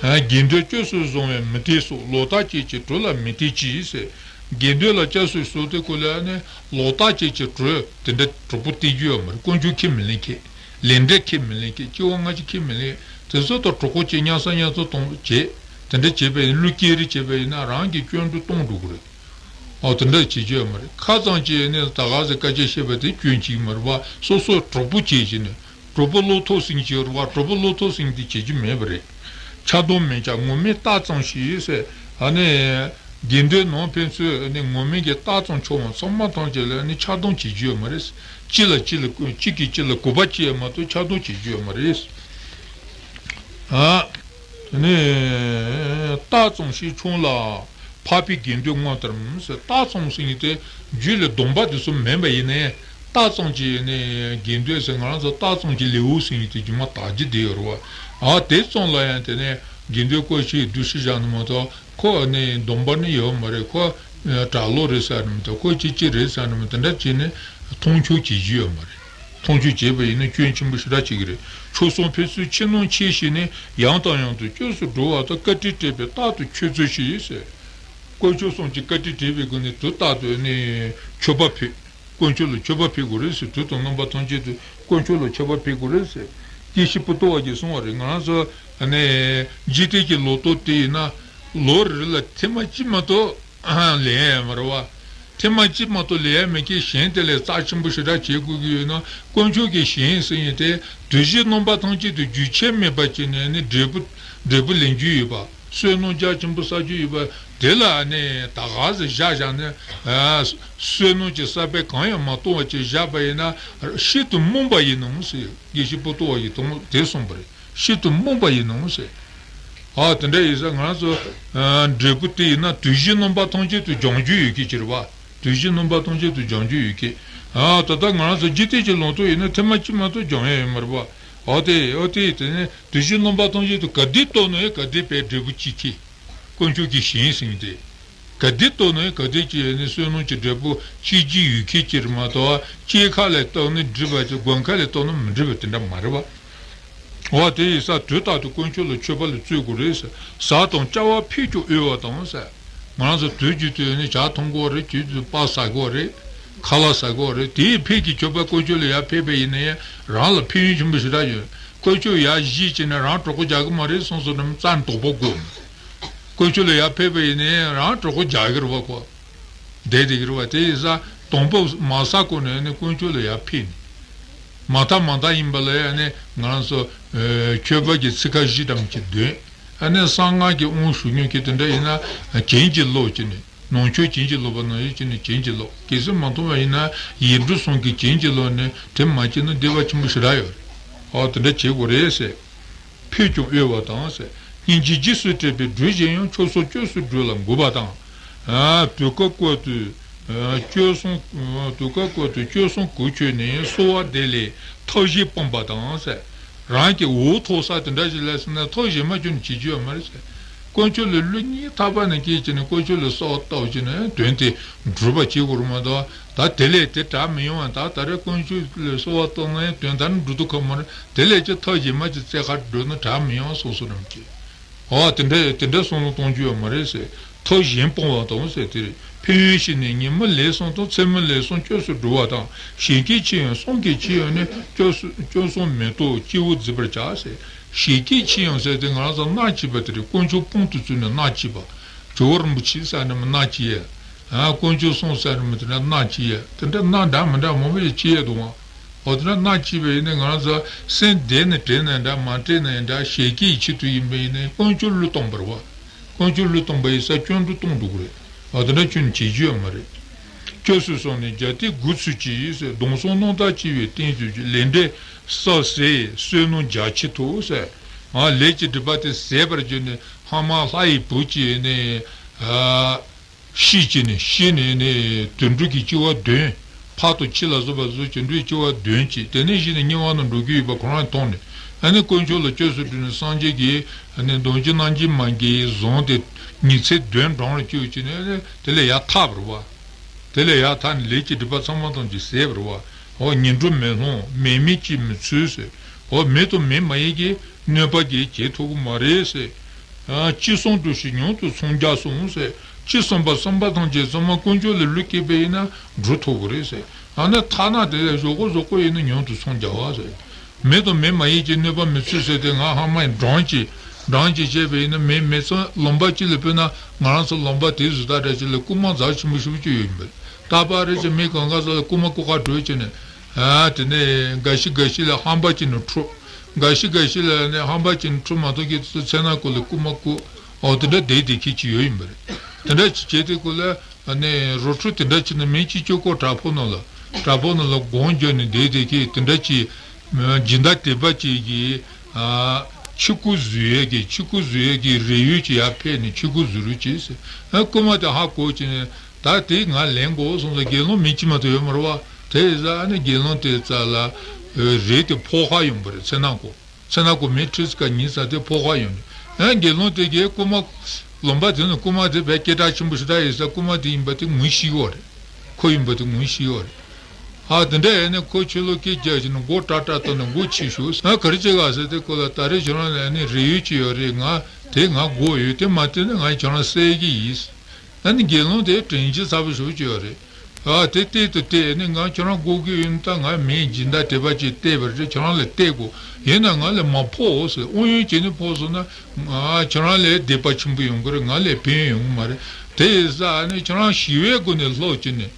ཨ་དགེ་འདུན་སྐྱབས་སུ་བཟུང་བས་མི་བསྟེན་སོགས། ལོག་ལྟ་ཅན་གྱི་གྲོགས་ལ་མི་བསྟེན་ཅིག་ཟེར། དགེ་འདུན་ལ་སྐྱབས་སུ་སོང་དུས་སྐབས་ལ་ནི་ལོག་ལྟ་ཅན་གྱི་གྲོགས་དེ་འདྲ་གྲོགས་པོ་བསྟེན་རྒྱུ་ཡོད་མ་རེད། དཀོན་མཆོག་ཁས་མི་ལེན་མཁན། ལས་འབྲས་ཁས་མི་ལེན་མཁན། སྐྱེ་བ་སྔ་ཕྱི་ཁས་མི་ལེན། དེ་ཚོ་དང་གྲོགས་པོ་བྱས་མཉམ་ཟ་མཉམ་འཐུང་གཏོང་བྱས། དེ་འདྲ་བྱས་པ་ཡིན་ན་བློ་སྐྱེད་རེ་བྱས་པ་ཡིན་ན་རང་གི་སྐྱོན་འགྲོ་གཏོང་འགྲོ་གི་རེད། ཨོ་དེ་འདྲ་བྱེད་རྒྱུ་ཡོད་མ་རེད། ཁ་ཙམ་བྱས་ནས་ད་ག་ཟེ་སྐད་ཆ་བཤད་པ་དེ་སྐྱོན་གཅིག་མ་རེད་བ། སོ་སོ་གྲོགས་པོ་བྱས་བྱས་ནས་གྲོགས་པོ་བློ་ཐོག་སྲིང་བྱས་རེད་བ། གྲོགས་པོ་བློ་ཐོག་སྲིང་དེ་བྱེད་རྒྱུ་མེད་པ་རེད། ཆགས་སྡང་མི་བྱ་ངོམས་ཤིང་བལྟ་ཙམ་ཞིག་ཟེར། ཨ་ནི་དགེ་འདུན་ནང་ཕན་ཚུན་ནི་ངོམས་ཤིང་བལྟ་ཙམ་ཆོག་པ་ཚང་མ་ཐམས་ཅད་ལ་ནི་ཆགས་སྡང་བྱེད་རྒྱུ་ཡོད་མ་རེད། གཅིག་ལ་གཅིག་ལ་གཅིག་གིས་གཅིག་ལ་གུས་པ་བྱེད་ཡ་མ་གཏོགས་ཆགས་སྡང་བྱེད་རྒྱུ་ཡོད་མ་རེད། ཨ། དེ་ནས་བལྟ་ཙམ་ཞིག་ཆུང་ལ། འཕགས་པའི་དགེ་འདུན་དངོས་ལྟར་ཟེར། བལྟ་ཙམ་ཟེར་མཁན་དེ་རྒྱུད་ལ་སྡོམ་པ་དེ་ཚོ་མིན་པ་ཡིན་ནའི་བལྟ་ཙམ་གྱི་ནི་དགེ་འདུན་ཟེར། ང་རང་ཚོ་བལྟ་ཙམ་གྱི་ལེའུ་ཟེར་མཁན་དེ་རྒྱུན་མ་དག་རྒྱུ་དེ་ཡོད་རེད་བ། ཨ་དེ་ཙམ་ལ་ཡང་དེ་ནས་དགེ་འདུན་སྐོར་ཞིག་འདུ་ཤེས་བཞག་ནི་མ་གཏོགས་ཁོ་ནི་སྡོམ་པ་ནི་ཡོད་མ་རེད། ཁོ་གྲྭ་ལོག་རེད་ཟེར་ནི་མ་གཏོགས་ཁོ་ཅི་ཅི་རེད་ཟེར་ནི་མ་གཏོགས་དེ་འདྲ་བྱས་ནས་མཐོང་ཆུང་བྱེད་རྒྱུ་ཡོད་མ་རེད། མཐོང་ཆུང་བྱས་པ་ཡིན་ན་སྐྱོན་ཆེན་པོ་ཞེ་དྲག་ཅིག་རེད། མཆོག་གསུམ་ཕན་ཚུན་ཕྱི་ནང་ཕྱེ་ཞིག་ནས་ཡང་དང་ཡང་དུ་སྐྱབས་སུ་འགྲོ་བ་དང་བཀའ་དྲིན་དྲན་པས་རྟག་ཏུ་མཆོད་ཚུལ་ཞིག་ཟེར། དཀོན་མཆོག་གསུམ་གྱི་བཀའ་དྲིན་དྲན་པའི་སྒོ་ནས་དུས་རྟག་ཏུ་ནི་མཆོད་པ་ཕུལ། དཀོན་མཆོག་ལ་མཆོད་པ་ཕུལ་དགོས་རེད་ཟེར། དུས་དང་རྣམ་པ་ཐམས་ཅད་དུ་དཀོན་མཆོག་ལ་མཆོད་པ་ཕུལ་དགོས་རེད་ཟེར། དགེ་བཤེས་པོ་ཏོ་བ་གིས་གསུངས་པ་རེད། ང་རང་ཚོ་ནི་འཇིག་རྟེན་གྱི་ལོ་ཐོ་དེ་ཡིན་ན་ལོ་རེ་ལ་ཐེངས་མ་གཅིག་མ་གཏོགས། ལེན་ཡ་མ་རེད་བ། ཐེངས་མ་གཅིག་མ་གཏོགས་ལེན་ཡ་མེད་མཁན་གཞན་དེ་ལས་རྩ་ཆེན་པོ་ཞེ་དྲག་བྱེད་དགོས་ཀྱི་ཡོད་ན་དཀོན་མཆོག་གི་ཞིང་ཟེར་མཁན་དེ་དུས་བཞི་རྣམ་པ་ཐམས་ཅད་དུ་རྒྱུན་ཆད་མེད་པར་བྱས་ནས་ནི་འབྲས་བུ་འབྲས་བུ་ལེན་རྒྱུ་ཡོད་པ། བསོད་ནམས་རྒྱ་ཆེན་པོ་བསགས་རྒྱུ་ཡོད་པ་དེ་ལ་ནི་ད་ག་ཟེ་བཞག་བཞག་ནས་བསོད་ནམས་ཀྱི་ས་པའི་གང་ཡང་མ་གཏོང་བ་བྱས་བཞག་པ་ཡིན་ན་ཤིན་ཏུ་རྨོངས་པ་ཡིན་ནོ་ཟེར། དགེ་བཤེས་པོ་ཏོ་བ་ཡིས་དེ་གསུངས་པ་རེད། ཤིན་ཏུ་རྨོངས་པ་ཡིན་ནོ་ཟེར། ཨ་དེ་འདྲ་ཡིན་ཙང་ང་རང་ཚོ་ཨ་འབྲས་བུ་དེ་ཡིན་ན་དུས་བཞི་སྣོམ་པ་ཐམས་ཅད་དུ་སྦྱང་རྒྱུ་ཡོད་མཁན་ཅིག་རེད་བ། དུས་བཞི་སྣོམ་པ་ཐམས་ཅད་དུ་སྦྱང་རྒྱུ་ཡོད་མཁན། ཨ་ད་ལྟ་ང་རང་ཚོ་འཇིག་རྟེན་གྱི་ལམ་ཐོག་ཡིན་ན་ཐེངས་མ་གཅིག་མ་གཏོགས་སྦྱང་ཡ་ཡོད་མ་རེད་བ། ཨ་དེ་ཨ་དེ་དེ་ནས་དུས་བཞི་སྣོམ་པ་ཐམས་ཅད་དུ་ག་དུས་བཏང་ན་ཡང་ག་དུས་དཔེ་འབྲས་བུ་ཅིག་ཁེགས། དཀོན་མཆོག་གིས་ཞེན་ཟིན་ཏེ། ག་དུས་བཏང་ན་ག་དུས་ཅིག་ནི་བསོད་ནམས་ཀྱི་འབྲས་བུ་སྐྱེ་རྒྱུ་ཡོད་མཁན་ཅིག་རེད་མ་གཏོགས་སྐྱེས་ཁ་ལ་བཏང་ནི་འགྲིག་པ་ཅིག་དགོན་ཁ་ལ་བཏང་ན་མི་འགྲིག་པ་དེ་འདྲ་མ་རེད་བ། འོ་དེ་ཡིན་ཙང་དུས་རྟག་ཏུ་དཀོན་མཆོག་ལ་མཆོད་པ་ལ་བརྩོན་དགོས་རེད་ཟེར། ཟས་དང་བཅའ་བ་ཕུད་ཀྱང་གཡོ་བ་དང་ཟེར། ང་རང་ཚོ་དུས་རྒྱུན་དུ་ནི་ཇ་འཐུང་གི་ཡོད་རེད། དུས་རྒྱུན་དུ་སྤགས་ཟ་གི་ཡོད་རེད། ཁ་ལག་ཟ་གི་ཡོད་རེད། དེའི་ཕུད་ཀྱི་མཆོད་པ་དཀོན་མཆོག་ལ་ཡར་ཕུལ་བ་ཡིན་ན་ཡང་རང་ལ་ཕན་ཡོན་ཆེན་པོ་ཞེ་དྲག་ཡོད། དཀོན་མཆོག་ཡར་བཞེས་བྱས་ནས་རང་གྲོད་ཁོག་རྒྱགས་ཀྱི་མ་རེད་བསམ་སོང་ན་རྩ་ནས་དོགས་པ་དགོས། དཀོན་མཆོག་ལ་ཡར་ཕུལ་བ་ཡིན་ནའི་རང་གྲོད་ཁོག་རྒྱགས་ཀྱི་རེད་བ་ཁོ། བསྡད་བསྡད་ཀྱི་རེད་བ། དེ་ཡིན་ཙང་དང་པོ་མ་ཟ་གོང་ནས་ནི་དཀོན་མཆོག་ལ་ཡར་ཕུལ་ནས། མ་མཐའ་མ་མཐའ་ཡིན་པ་ལ་ཡང་ནི་ང་རང་ཚོ་ཨ་མཆོད་པ་གི་ཚིག་ཁ་བཞི་ཙམ་གྱི་འདོན། ཨ་ནི་གསང་སྔགས་ཀྱི་དབང་ཞུ་མྱོང་མཁན་དེ་འདྲ་ཡིན་ན་བྱིན་གྱིས་རློབས་བྱས་ནས། ནང་ཆོས་བྱིན་གྱིས་རློབ་པ་ནང་བཞིན་བྱས་ནས་བྱིན་གྱིས་རློབས། གལ་སྲིད་མ་མཐོང་བ་ཡིན་ན་ཡིག་འབྲུ་གསུམ་གྱིས་བྱིན་གྱིས་རློབས་ནས་དེ་མ་བྱིན་ན་བདེ་བ་ཆེན་པོ་ཞེ་དྲག་ཡོད་རེད། ཨོ་དེ་འདྲ་བྱེད་དགོས་རེད་ཟེར། ཕུད་ཀྱང་གཡོ་བ་དང་ཟེར། སྙིང་རྗེ་རྗེས་སུ་དྲན་པས་སྒྲུབ་བཞིན་ཡང་། མཆོག་གསུམ་དངོས་སུ་སྒྲུབ་ལ་འགུགས་པ་དང་། ཨ་དུས་སྐབས་བཀོད་དུ་ཨ་སྤྱོད་གསུམ། དུས་སྐབས་བཀོད་དུ་སྤྱོད་གསུམ་གོ་ཆོད་ནས་གསོལ་བ་འདེབས་ལས་ཐབས་གཞན་སྤངས་པ་དང་ཟེར། རང་གི་འོ་ཐོག་ས་དེ་འདྲ་ཞིག་ལ་སོང་ན་ཐབས་གཞན་མ་ཅུང་བྱེད་རྒྱུ་ཡོད་མ་རེད་ཟེར། དཀོན་མཆོག་ལ་བློ་སྙིང་ཐག་པ་ནས་བསྐྱེད་བྱས་ནས་དཀོན་མཆོག་ལ་གསོལ་བ་བཏབ་བྱས་ནས་དོན་དེ་འགྲུབ་པ་བྱེད་དགོས་རེད་མ་གཏོགས། ད་དེ་ལས་དེ་དྲག་མི་ཡོང་བ། ད་ད་རེས་དཀོན་མཆོག་ལ་གསོལ་བ་བཏབ་ན་ཡང་དོན་དག་འགྲུབ་ཐུབ་ཁག་མ་རེད། དེ་ལས་ཀྱང་ཐབས་གཞན་མ་ཅིག་བཙལ་ག་འགྲོ་ན་དྲག་མི་ཡོང་བསམ་བསམ་རང་གིས། འོ་དེ་འདྲ་དེ་འདྲ་བསམ་བློ་གཏོང་རྒྱུ་ཡོད་མ་རེད་ཟེར། ཐབས་གཞན་སྤོང་བ་དང་ཟེར་དེ་རེད། ཕན་ཡོན་ཤེས་ནས་ཉིན་མོ་ལས་གསུམ་དང་མཚན་མོ་ལས་གསུམ་དངོས་སུ་སྒྲུབ་པ་དང་། བཞད་གད་ཆེ་ཡང་བསམ་གད་ཆེ་ཡང་ནི་དངོས་སུ་དངོས་སུ་མེ་ཏོག་སྐྱེ་བོ་མཛེས་པར་བྱ་ཟེར། བཞད་གད་ཆེ་ཡང་ཟེར་དེ་ང་རང་ཚོ་མནའ་སྐྱེལ་བ་དེ་རེད། དཀོན་མཆོག་དཔུང་དུ་བཙུགས་ནས་མནའ་སྐྱེལ་བ། ཇོ་བོ་རིན་པོ་ཆེ་ཟེར་ནས་མནའ་སྐྱེལ་ཡས། ཨ་དཀོན་མཆོག་གསུམ་ཟེར་ནས་དེ་འདྲ་མནའ་སྐྱེལ་ཡས། དེ་འདྲ་མནའ་འདྲ་མི་འདྲ་མང་པོ་ཞིག་སྐྱེལ་ཡས་འདུག་ཨང་། འོ་དེ་འདྲ་མནའ་སྐྱེལ་བ་ཡིན་ན་ང་རང་ཚོ་སེམས་བདེ་ནས་དྲན་ནའི་འདྲ་མ་དྲན་ནའི་འདྲ་བཞད་གད་ཆེད་དུ་ཡིན་པ་ཡིན་ན་དཀོན་མཆོག་བློས་གཏོང་བ་རེད་བ། དཀོན་མཆོག་བློས་གཏོང་བ་ཡིན་ཙང་སྐྱོན་དུ་གཏོང་འགྲོ་གི་རེད། འོ་དེ་འདྲ་ཁྱོན་ནས་བྱེད་རྒྱུ་ཡོད་མ་རེད། དངོས་སུ་སོང་ནས་རྒྱ་སྟེགས་དགུ་ཚུད་ཀྱིས་ཟེར། སྡོམ་གསུམ་རྣམ་དག་བྱས་པའི་རྟེན་དུ་གྱུར། ལས་འབྲས་བསགས་ཟད་བསོད་ནམས་རྒྱ་ཆེ་ཐོབ་ཟེར། ཨ་ལས་ཀྱི་སྒྲིབ་པ་དེ་ཟད་པར་གྱུར་ནས་སྔ་མ་ལྷ་ཡི་བུ་བྱས་ནས་ཨ། ཤི་བྱས་ནས་ཤི་ནས་ནི་དུད་འགྲོ་གི་སྐྱེ་བ་བདུན། ཕག་དང་ཁྱི་ལ་སོགས་པ་སོགས་དུད་འགྲོའི་སྐྱེ་བ་བདུན་བྱས། དེ་ནས་གཞི་ནས་དམྱལ་བ་ན་འགྲོ་གི་ཡོད་པ་ཁོ་རང་མཐོང་ནས། ཨ་ནི་དཀོན་མཆོག་ལ་དངོས་སུ་སྒྲུབ་ནས་སངས་རྒྱས་ཀྱི་ཨ་ནི་གདུང་བརྒྱུད་རྣམ་འབྱེད་མ་གིས་བཟུང་སྟེ་ཉི་ཚེ་བདུན་འགྲམ་ལ་བཅུག་བྱས་ནས་དེ་ལས་ཡར་ཐར་བ་རེད་བ། དེ་ལས་ཡར་ཐར་ནས་ལས་ཀྱི་སྒྲིབ་པ་ཚང་མ་ཐམས་ཅད་ཟད་པ་རེད་བ། འོ་ངན་འགྲོ་མི་ལྷུང་། མེ་མེད་ཅིག་མི་ཚུད་ཟེར། འོ་མེ་དང་མེ་མ་ཡིན་གྱི་གནོད་པ་གིས་བྱེད་ཐུབ་ཀྱི་མ་རེད་ཟེར། ཨ་ཅི་བསམ་འགྲུབ་ཞིང་མྱུར་དུ་འཚང་རྒྱ་གསུངས་ཟེར། ཅི་བསམ་པ་བསམ་པ་ཐམས་ཅད་ཚང་མ་དཀོན་མཆོག་ལ་བློས་བཀལ་བ་ཡིན་ན་འགྲུབ་ཐུབ་ཀྱི་རེད་ཟེར། ཨ་ནི་ཐ་ན་དེ་ལས་ཞོག་ཁོག་ཞོག་ཁོག་ཡིན་ན་མྱུར་དུ་འཚང་རྒྱ་བ་ཟེར། མེ་དང་མེ་མ་ཡིན་གྱི་གནོད་པ་མི་ཚུད་ཟེར་ཏེ་ང་ཧ་མ་ཡིན་འགྲངས་ཀྱི་འགྲངས་ཀྱི་བྱས་པ་ཡིན་ན་མེ་མེ་ཚང་ལུང་པ་གཅིག་ལ་དཔེར་ན་ང་རང་ཚོ་ལུང་པ་དེ་བཟོ་ལྟ་འདྲ་ཅིག་ལ་རྐུན་མ་རྫ་ཆེན་པོ་ཞེ་པོ་ཅིག་ཡོད་ཡིན་པས། རྟག་པར་རེ་ཅིག་མི་གང་ག་ས་ལ་རྐུན་མ་རྐུ་ག་འགྲོ་བྱས་ནས། ཨ་དེ་ནས་འགའ་ཞིག་འགའ་ཞིག་ལ་ཧམ་པ་ཅིག་ནས་འཁྲུག་འགའ་ཞིག་འགའ་ཞིག་ལ་ནི་ཧམ་པ་ཅིག་ནས་འཁྲུག་མ་གཏོགས་ཀྱི་ཚེ་ན་ཀོ་ལ་རྐུན་མ་རྐུ། འོ་དེ་འདྲ་བསྡད་བསྡད་མཁན་ཅིག་ཡོད་ཡིན་པ་རེད། དེ་འདྲ་ཅིག་བྱས་ཏེ་ཀོ་ལ་ནི་རོ་ཁྲུ་དེ་འདྲ་ཅིག་ནི་མི་གཅིག་གཅོད་སྐོར་དྲག་པོ་ནང་ལ་དྲག་པོ་ནང་ལ་སྒོམ་བརྒྱབ་ནས་བསྡད་བསྡད་མཁན་དེ་འདྲ་ཅིག་སྦྱིན་བདག་དད་པ་ཅིག་གིས་ཨ་ཆི་ཀུ་བཟོ་ཡས་ཀྱི་ཆི་ཀུ་བཟོ་ཡས་ཀྱི་རེ་ཡོད་ཅིག་ཡར་ཕེབས་ནས་ཆི་ཀུ་བཟོ་རོགས་བྱས་ཟེར། ཨ་རྐུན་མ་དེ་ཧ་གོ་བྱས་ནས། ད་དེ་ང་ལེན་དགོས་སོང་ཙང་དགེ་སློང་མི་གཅིག་མ་གཏོགས་ཡོད་མ་རེད་བ། དེ་ཡིན་ཙང་ཨ་ནི་དགེ་སློང་དེ་རྩ་ལ་རས་དེ་ཕོག་ཁ་ཡོང་པ་རེད། ཚེ་ན་ཀོ་ཚེ་ན་ཀོ་མི་ཁྲི་ཙི་ཀ་ཉིན་ཙམ་དེ་ཕོག་ཁ་ཡོང་ནས། ཨ་དགེ་སློང་དེ་གིས་རྐུན་མ་ལུང་པ་དེ་ནི་རྐུན་མ་དེ་བས་སྐད་གྲགས་ཆེན་པོ་ཞེ་དྲག་ཡིན་ཙང་རྐུན་མ་དེ་ཡིན་པ་དེ་ངོ་ཤེས་ཡོད་རེད། ཁོ་ཡིན་པ་དེ་ངོ་ཤེས་ཡོད་རེད། ཨ་དེ་འདྲ་ཡིན་ནས་ཁོ་ཕྱི་ལོགས་སྐད་རྒྱག་བྱས་ནས་མགོ་ཏྲ་ཏྲ་བཏང་ནས་མགོ་ཕྱིས་ཤོག་ཨ་ག་རེ་བྱེད་ག་ཟེར་ཏེ་ཁོ་ལ་ད་རེས་ཁྱོད་རང་ལ་ཨ་ནི་རེ་ཡོད་ཅིག་ཡོད་རེད། ང་དེ་ང་དགོས་ཡོད། དེ་མ་བསྟན་ན་ང་ཁྱོད་རང་བསད་ཀྱི་ཡིན། ཨ་ནི་དགེ་སློང་དེ་དྲན་རྒྱུ་ཚ་པོ་ཞེ་པོ་ཅིག་ཡོད་རེད། ཨ་དེ་གཏད་དུ་གཏད་ནི་ང་ཁྱོད་རང་དགོས་ཀྱི་ཡོད་ན་ད་ང་མིའི་སྦྱིན་བདག་དད་པ་ཅིག་གཏད་པ་རེད། ཁྱོད་རང་ལ་གཏད་དགོས། ཡིན་ན་ང་ལ་མ་ཕོག་ཟེར། དབང་ཡོན་བྱས་ནས་ཕོག་སོང་ན་ང་ཁྱོད་རང་ལ་སྡིག་པ་ཆེན་པོ་ཡོང་གི་རེད། ང་ལ་ཕན་ཡོན་ཡོང་གི་མ་རེད། དེ་ཡིན་ཙང་ཨ་ནི་ཁྱོད་རང་ཞི་བའི་སྒོ་ནས་སློབ་བྱས་ནས།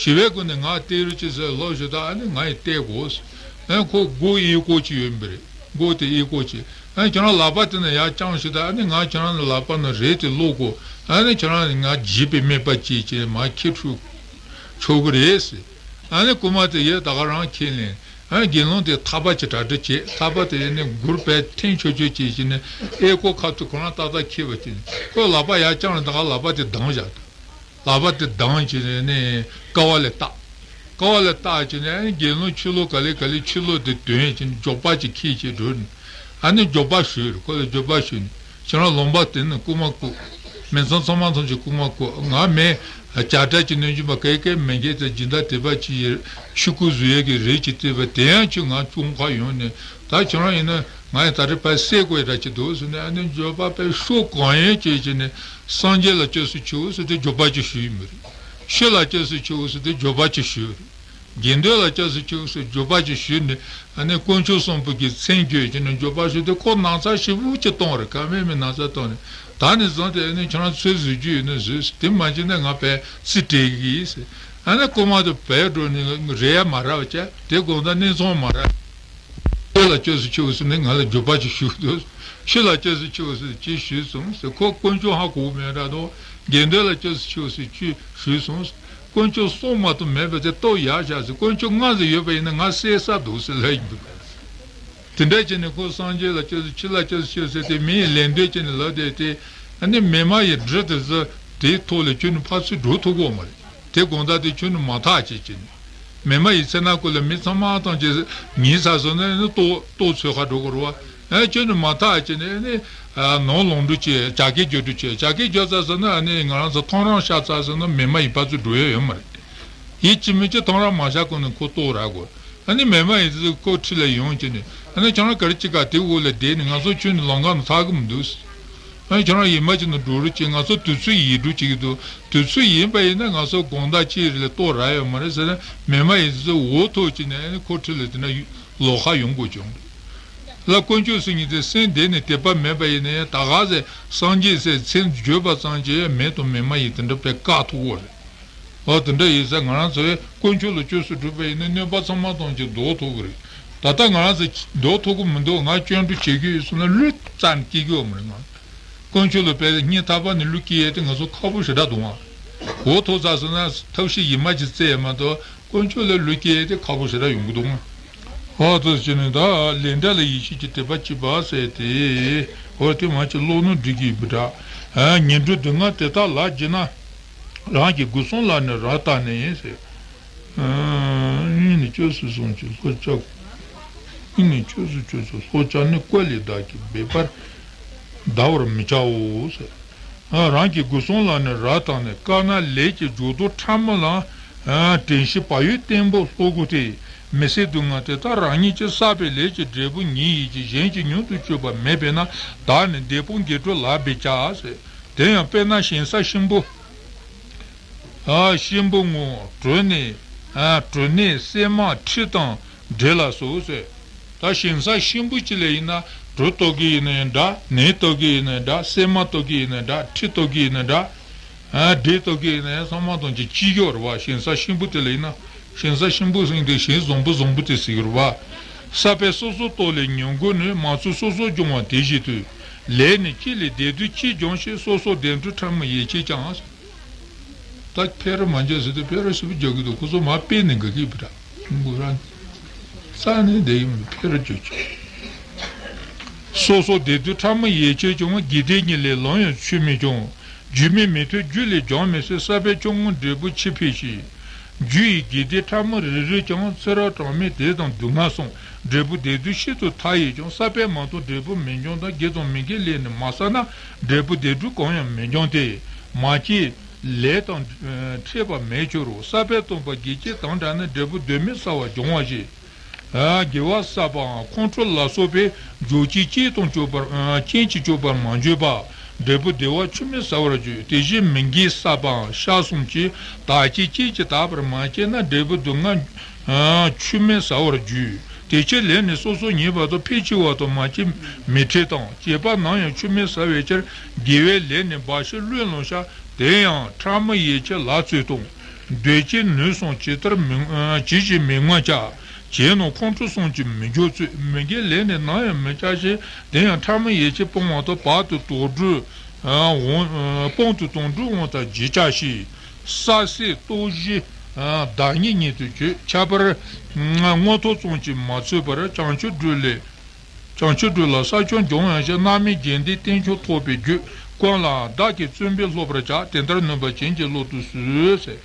ཞི་བའི་སྒོ་ནས་ང་གཏད་རོགས་བྱེད་ཟེར་སློབ་ཞུ་ད་ཨ་ནི་ང་ཡི་གཏད་དགོས་ཟེར། ཨ་ཁོ་མགོ་གཡས་སྐོར་ཅིག་ཡོད་པ་རེད། མགོ་དེ་གཡས་སྐོར་ཅིག་ཨ་ཁྱོད་རང་ལག་པ་དེ་ནས་ཡར་བརྐྱངས་ཞུ་ད་ཨ་ནི་ང་ཁྱོད་རང་ལ་ལག་པ་ནས་རས་དེ་སློག་གོ་ཨ་ནི་ཁྱོད་རང་ནི་ང་འཇིགས་པའི་དམིགས་པ་བྱས་བྱས་མར་ཁྱེར་ཆུག་ཆོག་གི་རེད་ཟེར། ཨ་ནི་རྐུན་མ་དེ་ཡས་ད་ག་རང་ཁས་ལེན། ཨ་དགེ་སློང་དེ་ཐག་པ་ཅིག་གྲ་སྒྲིག་བྱས། ཐག་པ་དེ་ནི་མགུར་པའི་འཐེན་ཆོག་ཆོག་བྱས་བྱས་ནས་ཨེ་ཀོ་ཁ་ཐུག་ཁོ་རང་ཏག་ཏག་འཁྱེར་བ་བྱས་ནས་ཁོས་ལག་པ་ཡར་བརྐྱངས་ལ་ད་ག་ལག་པ་དེ་བསྡམས་བཞག་ལག་པ་དེ་བསྡམས་བྱས་ནས་ནི་ཀ་བ་ལ་བཏགས། ཀ་བ་ལ་བཏགས་བྱས་ནས་ཨ་ནི་དགེ་སློང་ཕྱི་ལོགས་ག་ལེ་ག་ལེ་ཕྱི་ལོགས་དེ་དོན་བྱས་ནས་འགྱོགས་པ་ཅིག་འཁྱེར་བྱས་འགྲོ་ནས་ཨ་ནི་འགྱོད་པ་ཞུས་རེད། ཁོ་ལ་འགྱོད་པ་ཞུས་ནས་ཁྱེད་རང་ལུང་པ་དེ་ནས་རྐུ་མ་རྐུ། མི་ཚང་ཚང་མ་ཚང་ཅིག་རྐུ་མ་རྐུ། ང་མི་བྱ་བྲལ་གྱི་གནོད་སྦྱིན་པ་གེ་གེ་མི་འགྱེད་དེ་སྦྱིན་བདག་དད་པ་ཅིག་ཡིན་ཆི་རྐུ་བཟོ་ཡས་ཀྱི་རིགས་ཅིག་བལྟས་པ་དེ་ཡང་ཁྱོད་ང་བཙོན་ཁ་ཡོང་ནས་ད་ཁྱེད་རང་ཡིན་ན་ང་ཡི་ད་རེས་ཕར་བསད་དགོས་ཡ་འདྲ་ཅིག་འདུག་ཟེར་ནས་ཨ་ནི་འགྱོད་པ་དཔེ་ཤོག་གང་ཡོད་ཅེས་བྱས་ནས་སངས་རྒྱས་ལ་སྐྱབས་སུ་མཆིའོ་ཟེར་ཏེ་འགྱོད་པ་ཅིག་ཞུས་ཡོད་མ་རེད། ཆོས་ལ་སྐྱབས་སུ་མཆིའོ་ཟེར་ཏེ་འགྱོད་པ་ཅིག་ཞུས་ཡོད་རེད། དགེ་འདུན་ལ་སྐྱབས་སུ་མཆིའོ་ཟེར་འགྱོད་པ་ཅིག་ཞུས་ནས་ཨ་ནི་དཀོན་མཆོག་གསུམ་པོ་གི་མཚན་བརྗོད་ཀྱི་ནི་འགྱོད་པ་ཞུས་ཏེ་ཁོ་ན་ཚ་ཞེ་པོ་ཅིག་བཏང་རེད། ཁ་མེད་མེད་ན་ཚ་བཏང་ནས་ད་ནས་བཟུང་སྟེ་ཨ་ནི་ཁྱེད་རང་ཚོད་བཟོ་རྒྱུ་ཡོད་ན་བཟོས། དེ་མ་བྱས་ན་ང་ཕར་རྩིས་སྤྲད་གི་ཡིན་ཟེར། ཨ་ནི་རྐུན་མ་དེ་བལ་འགྲོ་ནས་རེད་ཡ་མ་རེད་བ་བྱས་དེ་དགོང་དག་གནས་ཚང་མ་རེད། ཆོས་ལ་སྐྱབས་སུ་མཆིའོ་ཟེར་ནས་ང་ལ་འགྱོད་པ་ཅིག་ཞུས་འདུག་ཆོས་ལ་སྐྱབས་སུ་མཆིའོ་ཟེར་ཅིག་ཞུས་སོང་ཟེར། ཁོ་དཀོན་མཆོག་ཧ་གོ་མེད་འདྲ་འདུག་དགེ་འདུན་ལ་སྐྱབས་སུ་མཆིའོ་ཟེར་ཅིག་ཞུས་སོང་ཟེར། དཀོན་མཆོག་གསུམ་མ་གཏོགས་མེད་པ་དེ་རྟོགས་ཡག་བྱ་ཟེར། དཀོན་མཆོག་ལྔ་ཟེར་ཡོད་པ་ཡིན་ན་ང་བསད་ས་འདུག་ཟེར་ལབ་ཡིན་འདུག་དེ་འདྲ་བྱས་ནས་ཁོ་སངས་རྒྱས་ལ་སྐྱབས་སུ་ཆོས་ལ་སྐྱབས་སུ་མཆིའོ་ཟེར་ཏེ་མི་ཡི་ལད་ཟློས་བྱས་ནས་ལབ་བསྡད་དེ་ཨ་ནི་མི་མ་ཡི་འདྲེ་དེ་ཚོ་དེའི་ཐོག་ལ་ཁྱོད་ནི་ཕར་ཚུར་འགྲོ་ཐུབ་ཀྱི་ཡོད་མ་རེད། དེ་དགོང་དག་དེ་ཁྱོད་ནི་མ་ཐག་བྱེད་ཀྱི་ནི། མི་མ་ཡི་ཚེ་ན་ཁོ་ལ་མི་ཚང་མ་ཐམས་ཅད་ཉིན་ཚར་སོང་ན་ནི་ལྟོ་ལྟོ་འཚོལ་ཁ་འགྲོ་དགོས་རེད་བ། ཨ་ཁྱོད་ནི་མ་ཐག་བྱེད་ནི་ནི་ནང་ལོག་འགྲོ་བྱེད་བྱ་སྐད་རྒྱག་འགྲོ་བྱེད་བྱ་སྐད་རྒྱག་ཚར་སོང་ན་ཨ་ནི་ང་རང་ཚོ་ཐང་རང་ཤ་ཚར་སོང་ན་མི་མ་ཡི་ཕར་ཚུར་འགྲོ་ཡ་ཡོད་མ་རེད། ཡིད་ཆེས་མི་ཆེས་ཐང་རང་མ་བཞག་གོང་ནས་ཁོ་ལྟོ་རག་དགོས། ཨ་ནི་མི་མ་ཡི་ཚོ་ཁོ་འཁྲིས་ལ་ཡོང་བྱས་ནས་ཨ་ནི་ཁྱེད་རང་ག་རེ་བྱེད་ག་དེ་འོག་ལ་བསྡད་ནས་ང་ཚོ་ཁྱོད་ནི་ལམ་ཁ་ནས་ཐར་གི་མི་འདུག་ཨ་ཁྱེད་རང་ཡིད་མ་ཆེས་ན་འགྲོ་རོགས་བྱེད། ང་ཚོ་དུས་ཚོད་ཡིད་འགྲོ་བྱེད་ཀྱི་འདུག་དུས་ཚོད་ཡིན་པ་ཡིན་ན་ང་ཚོ་དགོང་དག་གཅིག་རེ་ལ་ལྟོ་རག་ཡོད་མ་རེད་ཟེར་ན་མི་མ་ཡི་ཚོ་འོ་ཐུག་བྱས་ནས་ཨ་ནི་ཁོ་འཁྲིས་ལ་དེ་ན་ལོག་ཁ་ཡོང་དགོས་བྱུང་། ལ་དཀོན་མཆོག་ཟེར་མཁན་དེ་སེམས་གཏིང་ནས་དད་པ་མེད་པ་ཡིན་ན་ཡང་ད་ག་ཟེ་སངས་རྒྱས་ཟེར་མཚན་བརྗོད་པ་ཙམ་གྱིས་མི་དང་མི་མ་ཡི་དེ་འདྲ་དཔེ་བཀག་ཐུབ་ཀྱི་རེད། འོ་དེ་འདྲ་ཡིན་ཙང་ང་རང་ཚོས་དཀོན་མཆོག་ལ་སྐྱབས་སུ་འགྲོ་བ་ཡིན་ན་གནོད་པ་ཚང་མ་ཐམས་ཅད་ཟློག་ཐུབ་ཀྱི་རེད། ད་ལྟ་ང་རང་ཚོ་ཟློག་ཐུབ་ཀྱི་མི་འདུག་ང་སྐྱབས་འགྲོ་བྱེད་ཀྱི་ཡོད་གསུངས་ན་བློས་བཙལ་ནས་སྐྱེ་གི་ཡོད་མ་རེད་ང་། དཀོན་མཆོག་ལ་དཔེ་སྙིང་ཐག་པ་ནས་བློས་སྐྱེ་ཡས་དེ་ང་ཚོ་ཁག་པོ་ཞེ་དྲག་འདུག་ང་། འོ་ཐོག་ཚར་སོང་ན་ཐབས་ཤེས་ཡིན་མ་ཅིག་བཙལ་ཡས་མ་གཏོགས་དཀོན་མཆོག་ལ་བློས་སྐྱེ་ཡས་དེ་ཁག་པོ་ཞེ་དྲག་ཡོང་གི་འདུག་ང་། འོ་ཐོག་ཕྱིན་ནས་ད་ལས་འབྲས་ལ་ཡིད་ཆེས་ཀྱི་དད་པ་བྱེད་པ་ཟེར་ཏེ། འོ་དེ་མ་ཅིག་ཀློག་ནོ་འགྲིག་གི་ཡོད་པ་འདྲ། ཉིན་གྲངས་སྡུག་བསྔལ་དེ་དག་ལ་སྦྱིན་ན། རང་གི་སྒོ་གསུམ་ལ་ནི་རབ་བརྟགས་ནས་ཟེར། སྙིང་ནི་སྐྱབས་སུ་སོང་ཅིང་ལྷོ་བཅག་སྙིང་ནི་སྐྱབས་སུ་ཆོས་སུ་ལྷོ་བཅག་ནི་བཀོད་ལས་བདག་གིས་འབད་པར་བདའ་བར་མི་བྱའོ་ཟེར། རང་གི་སྒོ་གསུམ་ལ་ནི་རབ་བརྟགས་ནས་དཀར་ནག་ལས་ཀྱི་འཇུག་ལྡོག་ཕྲ་མོ་ལ་དྲན་ཤེས་བག་ཡོད་བརྟན་པོ་བློ་དགོས་ཏེ། མི་བཟད་སྡུག་བསྔལ་དེ་དག་རང་ཉིད་ཀྱིས་བསགས་པའི་ལས་ཀྱི་འབྲས་བུ་ཉིད་ཡིན་གྱི་གཞན་གྱིས་མྱུར་དུ་གཅོད་པ་མེད་པས་ན་བདག་ནི་དེད་དཔོན་དགེ་སྒྲུབ་ལ་འབད་བྱ་ཟེར། དེ་ཡང་དཔེར་ན་ཞིང་ས་གཤིན་པོ། ཨ་གཤིན་པོ་ངོ་། གྲོ་ནས། ཨ་གྲོ་ནས་སྲན་མ་ཁྲི་དང་འབྲས་ལ་སོགས་ཟེར། ད་ཞིང་ས་གཤིན་པོ་ཅིག་ལ་ཡིན་ན་གྲོ་གཏོར་གི་ཡིན་ན་ཡང་འདྲ། ནས་གཏོར་གི་ཡིན་ན་ཡང་འདྲ། སྲན་མ་གཏོར་གི་ཡིན་ན་ཡང་འདྲ། ཁྲི་གཏོར་གི་ཡིན་ན་ཡང་འདྲ། ཨ་འབྲས་གཏོར་གི་ཡིན་ན་ཡང་ཚང་མ་དང་གཅིག་གཅིག་རེད་བ། ཞིང་ས་གཤིན་པོ་དེ་ལ་ཡིན་ན། ཞིང་ས་གཤིན་པོ་ཟེར་དེ་ཞིང་བཟང་པོ་བཟང་པོ་དེ་ཟེར་གི་རེད་བ། ས་པའི་སོ་སོ་རྟོགས་ལས་ཉོན་མོངས་ནི། མ་ཚུགས་སོ་སོར་སྦྱོང་བ་དེ་བཞིན་དུ། ལས་ནི་གཅིག་ལས་བདེ་སྡུག་གཅིག་སྦྱོང་ཞིང་། སོ་སོར་བདེ་འགྲོ་ཕྲ་མོ་ཡིད་ཆེས་ཀྱང་། ད་ཕེ་ར་མ་འཇོག་ཟེར་དུས་ཕེ་ར་ཞིབ་འཇོག་གི་འདུག་ཁོ་ཚོ་མ་དཔེ་ནས་འགའ་གི་བུ་ར་འགུ་ར་རྩ་ནས་བསྡད་ཡོང་ཕེ་ར་འཇོག་ཆོག་སོ་སོར་བདེ་སྡུག་ཕྲ་མོ་ཡིད་ཆེས་ཀྱང་། དགེ་སྡིག་གཉིས་ལས་ལམ་ཡང་ཆོས་མི་སྦྱོང་། རྒྱུ་མེད་མི་མཐུན་རྒྱུ་ལས་སྦྱང་མི་སྲིད། ས་པའི་སྐྱོ་ངལ་འབྲས་བུ་ཆེ་འཕེལ་ཞིང་། རྒྱུ་ཡི་དགེ་སྡིག་ཕྲ་མོ་རེ་རེ་ཀྱང་། ཚེ་རབས་གྲངས་མེད་དེ་ཙམ་སྡུག་བསྔལ་གསུམ། འབྲས་བུ་བདེ་སྡུག་ཤིན་ཏུ་མཐའ་ཡས་ཀྱང་། ས་པས་མ་མཐོང་འབྲས་བུ་མི་འབྱུང་དང་། དགེ་དང་མི་དགེའི་ལས་ནི་མ་བསགས་ན། འབྲས་བུ་བདེ་སྡུག་གང་ཡང་མི་འབྱུང་སྟེ། མ་སྐྱེས་ལས་དང་འཕྲད་པ་མེད་ཕྱིར་རོ། ས་པས་སྟོན་པ་དགེ་སྐྱེས་དང་འདྲ་ནི། འབྲས་བུ་གདོད་མའི་ས་བར་སྦྱོང་བ་ཞེས། དགེ་བ་བསགས་པའང་ཁོང་ཁྲོ་ལ་སོགས་པའི་འཇོག་བྱེད་རྐྱེན་དང་གཅོད་པར་རྐྱེན་གྱིས་གཅོད་པར་མ་འཇུག་པ། འབྲས་བུ་བདེ་བ་ཆུད་མི་ཟ་བར་འགྱུར། དེ་བཞིན་མི་དགེ་བསགས་པའང་ཤ་གསུམ་གྱིས་བདག་བྱེད་རྐྱེན་གྱིས་དག་པར་མ་བྱས་ན། འབྲས་བུ་སྡུག་བསྔལ་ཆུད་མི་ཟ་བར་འགྱུར། དེ་ཕྱིར་ལས་ནི་སོ་སོར་ངེས་པ་དང་། ཕལ་ཆེ་བ་དང་མ་སྐྱེས་མི་འཕྲད་དང་། སྐྱེས་པ་ནམ་ཡང་ཆུད་མི་ཟ་བའི་ཕྱིར། དགེ་བའི་ལས་ནི་འབའ་ཞིག་བློས་བླངས་ཤག་དེ་ཡང་ཕྲ་མོ་ཡིད་ཆེས་ལ་རྩོད་དང་། འདོད་ཆེས་ནུས་གསུམ་ཇི་ལྟར་མི་ཇི་བཞིན་མི་མངོན་ཀྱང་། བྱས་རྣམས་ཁོང་ཁྲོ་གསུམ་གྱིས་མི་འཇོག་རྩོད། མི་དགེའི་ལས་ནི་ནམ་ཡང་མི་བྱ་ཞིང་། དེ་ཡང་ཕྲ་མོ་ཡིད་ཆེས་སྤོང་བ་དང་། བར་དུ་དོགས་འདྲུལ་དབང་སྤང་དུ་དོགས་འདྲུལ་དབང་དང་བརྗེ་བྱ་ཞིང་། བསགས་སྲེད་རྟོག་ཞི་ བདག་ཉིད་ཉིད་དུ་བརྗོད། ཁྱད་པར་མངོན་རྟོགས་ཙམ་གྱིས་མ་ཚོས་པར་བྱང་ཆུབ་སྒྲུབ་ལས། བྱང་ཆུབ་སྒྲུབ་ལ་ས་ཕྱོགས་འབྱོངས་ཡང་ཞེས། རྣམ་སྨིན་རྒྱས་འདེབས་རྟེན་འབྱུང་ཐོབ་པའི་རྒྱུད་ཀུན་ལའང་བདག་གིས་བརྩོན་པས་སློབ་པར་བྱ། དེ་ལྟར་ནུས་པ་ཅན་གྱི་བློ་དུ་གསོལ་ཟེར།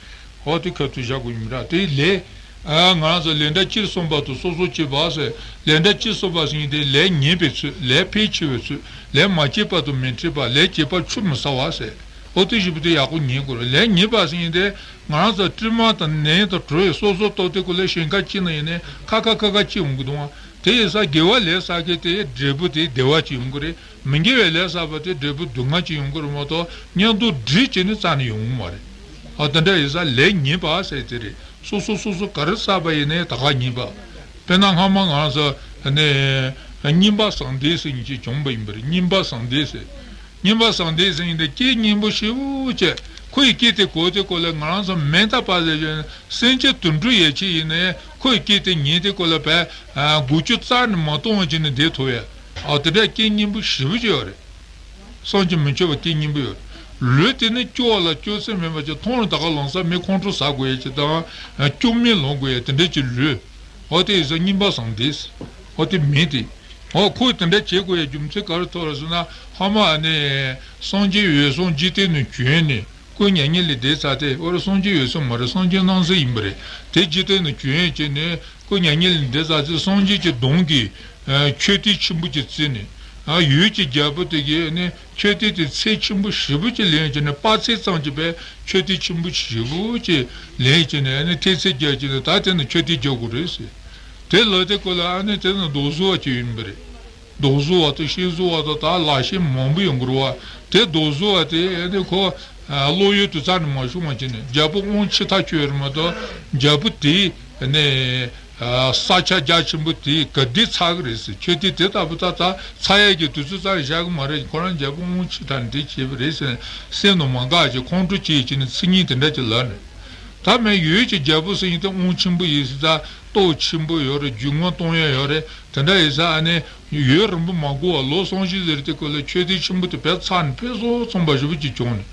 འོ་དེ་ཁ་ཐུག་བཞག་དགོས་ཡིན་ར། དེ་ལས། ཨ་ང་རང་ཚོ་ལས་འབྲས་སྤྱིར་གསུངས་པ་དང་སོ་སོ་སྐྱེས་པ་ཟེར། ལས་འབྲས་སྤྱིར་གསུངས་པ་ཟེར་མཁན་དེ་ལས་ཉེས་པའི་ཚུལ། ལས་ཕལ་ཆེ་བའི་ཚུལ། ལས་མ་བྱས་པ་དང་མི་འཕྲད་པ། ལས་བྱས་པ་ཆུད་མི་ཟ་བ་ཟེར། འོ་དེ་བཞི་པོ་དེ་ཡག་པོ་ཉན་དགོས་རེད། ལས་ཉེས་པ་ཟེར་མཁན་དེ་ང་རང་ཚོ་དྲི་མ་དང་ནད་དང་གྲོད་སོ་སོ་ལྟོ་དེ་ཀོ་ལས་ཞིང་ཁ་ཅི་ན་ཡིན་ནའི་ཁ་ཁ་ཁ་ཁ་ཅི་ཡོང་གི་འདུག་ཨ། དེ་ཡིན་ས་དགེ་བ་ལས་བསགས་མཁན་དེ་འབྲས་བུ་དེ་བདེ་བ་ཅིག་ཡོང་གི་རེད། མི་དགེ་བའི་ལས་བསགས་པ་དེ་འབྲས་བུ་སྡུག་བསྔལ་ཅིག་ཡོང་གི་རེད་མ་གཏོགས་མཉམ་དུ་སྒྲིལ་བྱས་ནས་རྩ་ནས་ཡོང་གི་མ་རེད། ཨ་དེ་འདྲ་ཡིན་ས་ལས་ཉེས་པ་ཟེར་དེ་རེད། སོ་སོ་སོ་སོ་ག་རེ་བསགས་པ་ཡིན་ནའི་ད་ག་ཉེས་པ། དཔེར་ན་སྔ་མ་ང་རང་ཚོ་ནས་སྙིམ་པ་བཟང་ལྡན་ཟེར་མཁན་ཅིག་བྱུང་བ་ཡིན་པ་རེད། སྙིམ་པ་བཟང་ལྡན་ཟེར། སྙིམ་པ་བཟང་ལྡན་ཟེར་མཁན་དེ་སྐད་སྙན་པོ་ཞེ་པོ་བྱས། ཁོ་ཡི་སྐད་དེ་གོ་དེ་གོ་ལ་ང་རང་ཚོ་མེ་མདའ་པ་ཟེར་བཞིན་སེམས་ཅན་དུད་འགྲོ་ཡན་ཆད་ཡིན་ནའི་ཁོ་ཡི་སྐད་དེ་ཉན་དེ་གོ་ལ་བས་འགུལ་སྐྱོད་རྩ་ནས་མ་གཏོང་བ་བྱས་ནས་བསྡད་ཐུབ་ཡ། ཨ་དེ་འདྲ་སྐད་སྙན་པོ་ཞེ་པོ་ཅིག་ཡོད་རེད། བསམ་གྱིས་མི་ཁྱབ་པ་སྐད་སྙན་པོ་ཡོད་རེད། ལུས་དེ་ནི་སྐྱོ་བ་ལ་སྐྱོ་ཚད་མེད་པ་ཅིག་མཐོང་རུང་ད་ག་ལོང་ས་མི་ཁོང་ཁྲོ་ཟ་དགོས་ཡ་ཅིག་དང་སྐྱོ་མེད་ལོང་དགོས་ཡ་དེ་འདྲ་ཅིག་ལུས། འོ་དེ་ཡིན་ས་སྙིམ་པ་བཟང་དེས། འོ་དེ་མིན་ཏེ། འོ་ཁོས་དེ་འདྲ་བྱེད་དགོས་ཡ་རྒྱུ་མཚན་ག་རེ་ཐོག་རེད་ཟེར་ན་ཧ་མ་ཨ་ནི་སངས་རྒྱས་འོད་སྲུང་འཇིག་རྟེན་ནས་བྱོན་ནས་སྐུ་མྱ་ངན་ལས་འདས་ཚར་ཏེ། འོ་རེད། སངས་རྒྱས་འོད་སྲུང་མ་རེད། སངས་རྒྱས་སྣང་སྲིད་ཡིན་པ་རེད། དེ་འཇིག་རྟེན་ནས་བྱོན་བྱས་ནས་སྐུ་མྱ་ངན་ལས་འདས་ཚར་ཚེ་སངས་རྒྱས་ཀྱི་གདུང་གིས་མཆོད་རྟེན་ཆེན་པོ་ཅིག་བརྩིགས་ནས། འོད་ཀྱི་རྒྱལ་པོ་དེ་གིས་ནི་མཆོད་རྟེན་དེ་ཚད་ཆེན་པོ་ཞེ་པོ་ཅིག་ལེན་བྱས་ནས། དཔག་ཚད་ཙམ་གྱིས་བས་མཆོད་རྟེན་ཆེན་པོ་ཞེ་པོ་ཅིག་ལེན་བྱས་ནས་ནི་ཐེལ་ཚད་རྒྱག་བྱས་ནས། ད་དེ་ནི་མཆོད་རྟེན་རྒྱག་དགོས་རེད་ཟེར། དེ་ལ་དེ་ཀོ་ལ་ཨ་ནི་དེ་ནི་མདོ་བཟོ་བ་ཅིག་ཡིན་པ་རེད། མདོ་བཟོ་བ་དང་ཤེས་བཟོ་བ་དང་ད་ལག་ཤེས་མང་པོ་ཡོང་གི་རེད་བ། དེ་མདོ་བཟོ་བ་དེ་ཨ་ནི་ཁོ་བློ་ཡུལ་དུ་རྩ་ནས་མ་ཤོང་བ་བྱས་ནས། རྒྱལ་པོ་དབང་ཆེ་ཐག་ཆོད་རེད་མ་གཏོགས། རྒྱལ་པོ་དེ་ནི་ས་ཆ་རྒྱ་ཆེན་པོ་དེ་ག་དུས་ཚར་གི་རེད་ཟེར། མཆོད་རྟེན་དེ་ལྟ་བུ་ད་ད་ཚར་ཡས་ཀྱི་དུས་ཚོད་རྩ་ནས་བཞག་གི་མ་རེད། ཁོ་རང་རྒྱལ་པོ་དབང་ཆེ་ཐག་ནས་དེ་བྱས་པ་རེད་ཟེར། སེམས་ནང་མ་དགའ་བྱས་ཁོང་ཁྲོ་བྱས་བྱས་ནས་ཚིག་ངན་དེ་འདྲ་ཅིག་ལབ་ནས། ད་མེད་འོད་ཀྱི་རྒྱལ་པོ་ཟེར་མཁན་དེ་དབང་ཆེན་པོ་ཡིན་ཟེར། ད་སྟོབས་ཆེན་པོ་ཡོད་རེད། རྒྱུད་ངོ་གཏོང་ཡས་ཡོད་རེད། དེ་འདྲ་ཡིན་ས་ཨ་ནི་འོད་རིང་པོ་མ་འགོར་བར་ལོ་སུམ་བརྒྱ་ཟེར་དེ་ཀོ་ལ་མཆོད་རྟེན་ཆེན་པོ་དེ་བས་ཚར་ནས་ཕུན་སུམ་ཚོགས་པ་ཞེ་པོ་ཅིག་བྱུང་ནས།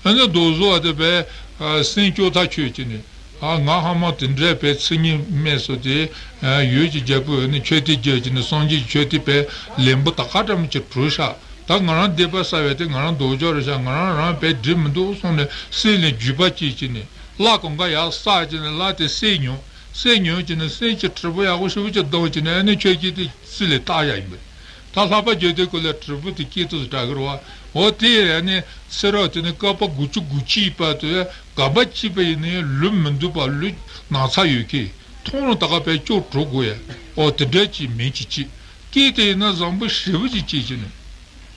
ཨ་ནི་མདོ་བཟོ་བ་དེ་བས་སེམས་སྐྱོ་ཐག་ཆོད་བྱས་ནས། ཨ་ང་ཧ་མ་དེ་འདྲའི་བས་ཚིག་ངན་སྨྲས་སོ་དེ། འོད་ཀྱི་རྒྱལ་པོས་ནི་མཆོད་རྟེན་རྒྱག་བྱས་ནས་སངས་རྒྱས་ཀྱི་མཆོད་རྟེན་བས་ལེན་པོ་ད་ག་འདྲ་མོ་ཅིག་གྲུབ་ཤག་ད་ང་རང་སྡིག་པ་བསགས་པས་དེ་ང་རང་སྡུག་ཅག་རེད་ཤག་ང་རང་རང་བས་འགྲིག་མི་འདུག་གསུངས་ནས་སེམས་ལ་འགྱོད་པ་སྐྱེས་བྱས་ནས། ལྷ་གང་ག་ཡར་བསགས་བྱས་ནས་ལྷ་དེ་བསད་མྱོང་། བསད་མྱོང་བྱས་ནས་སེམས་ཀྱི་དྲིལ་བུ་ཡག་པོ་ཞེ་པོ་ཅིག་བརྡུངས་བྱས་ནས། ཨ་ནི་མཆོད་རྟེན་དེ་རྩིག་ལ་བཏགས་ཡ་ཡིན་པ་རེད། ད་ལྷག་པར་བརྗོད་དུས་ཀོ་ལ་དྲིལ་བུ་དེ་སྐྱེས་ཐུབ་སུ་གྲགས་ཀྱི་རེད་བ། འོ་དེ་ཡང་ནི་ཚེ་རབས་དེ་ནི་བསྐལ་པ་དགུ་བཅུ་གོ་གཅིག་བར་དུ་ག་པ་གཅིག་པ་ཡིན་ནའི་ལུས་མི་འདུག་པ། ལུས་ན་ཚ་ཡོད་མཁན། མཐོང་རུང་ད་ག་པའི་སྐྱོ་གྲོགས་དགོས་ཡ། འོ་དེ་འདྲ་ཅིག་མིན་གྱི་ཅིག་སྐད་དེ་ཡིན་ན་བཟང་པོ་ཞེ་པོ་ཅིག་སྐྱེས་ཀྱི་ནི།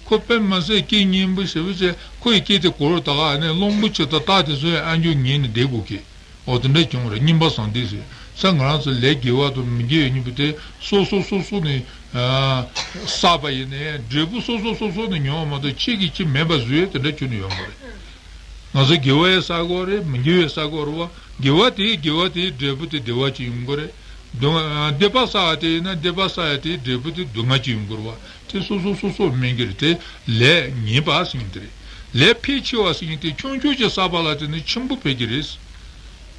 ཁོ་དཔེ་མ་སྲིད་སྐད་སྙན་པོ་ཞེ་པོ་ཅིག་ཁོ་ཡི་སྐད་དེ་གོ་རུ་ད་ག་ནི་གླང་པོ་ཆེ་དང་སྟག་དེ་ཚོ་ཡང་ཨ་མཆོག་ཉན་ནས་བསྡད་དགོས་ཀྱི། འོ་དེ་འདྲ་བྱུང་རེད། སྙིམ་པ་བཟང་ལྡན་ཟེར་ས། ང་རང་ཚོ་ལས་དགེ་བ་དང་མི་དགེ་བའི་སྙིང་པོ་དེ་སོ་སོ་སོ་སོ་ནས་བསགས་པ་ཡིན་ནའི་འབྲས་བུ་སོ་སོ་སོ་སོ་ནས་མྱོང་བ་མ་གཏོགས་གཅིག་གིས་གཅིག་མེད་པ་བཟོས་དེ་འདྲ་ཁྱོན་ནས་ཡོད་མ་རེད། ང་ཚོ་དགེ་བ་ཡང་བསགས་ཀྱི་ཡོད་རེད། མི་དགེ་བ་ཡང་བསགས་ཀྱི་ཡོད་རེད་བ། དགེ་བ་དེའི་དགེ་བ་དེའི་འབྲས་བུ་དེ་བདེ་བ་ཅིག་ཡོང་གི་རེད། སྡུག་བསྔལ་སྡིག་པ་བསགས་པ་དེ་ཡིན་ན་སྡིག་པ་བསགས་ཡ་དེའི་འབྲས་བུ་དེ་སྡུག་བསྔལ་ཅིག་ཡོང་གི་རེད་བ། དེ་སོ་སོ་སོ་སོ་སྨིན་གྱི་རེད། དེ་ལས་ཉེས་པ་ཟེར་མཁན་དེ་རེད། ལས་ཕལ་ཆེ་བ་ཟེར་མཁན་དེ་ཆུང་ཆུང་ཅིག་བསགས་པ་ལ་བརྟེན་ནས་ཆེན་པོ་འཕེལ་གྱི་རེད།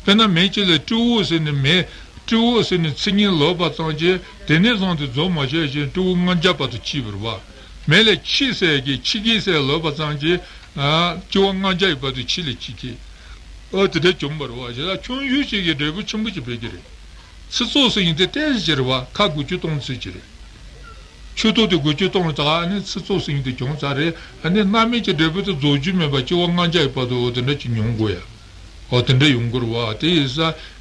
དཔེར་ན་མི་གཅིག་ལ་སྤྲེའུ་ཟེར་ནས་མི་སྤྲེའུ་ཟེར་ནས་མཚན་སྙན་ལབ་པ་ཙམ་གྱིས་དེ་ནས་བཟུང་སྟེ་རྫོགས་མ་བྱས་ཤིང་སྤྲེའུ་ལྔ་བརྒྱ་བར་དུ་སྐྱེས་པ་རེད་བ། མི་ལ་ཁྱི་ཟེར་གྱི་ཁྱི་སྐད་ཟེར་ལབ་པ་ཙམ་གྱིས་སྤྱི་བ་ལྔ་བརྒྱ་ཡི་བར་དུ་ཁྱི་ལ་སྐྱེས་ཀྱི། ཨ་དེ་འདྲ་བྱུང་བ་རེད་བ། ཞེ་ལ་ཆུང་ཆུང་ཅིག་གིས་འབྲས་བུ་ཆེན་པོ་ཅིག་འཕེལ་གྱི་རེད། ཚེ་སྲོག་ཟེར་མཁན་དེ་ཏོག་ཙམ་ཅིག་རེད་བ། ཁ་དགུ་བཅུ་སྟོང་ཙམ་ཅིག་རེད། ཆོས་ཐོག་དེ་དགུ་བཅུ་སྟོང་ཙམ་ཨ་ནི་ཚེ་སྲོག་ཟེར་མཁན་དེ་བྱུང་ཚར་རེད། ཨ་ནི་རྣམ་སྨིན་གྱི་འབྲས་བུ་དེ་རྫོགས་རྒྱུ་མེད་པ་སྤྱི་བ་ལྔ་བརྒྱ་ཡི་བར་དུ་འོ་དེ་འདྲ་ཅིག་མྱོང་དགོས་ཡ། འོ་དེ་འདྲ་ཡོང་དགོས་རེད་བ། དེ་ཡིན་ས་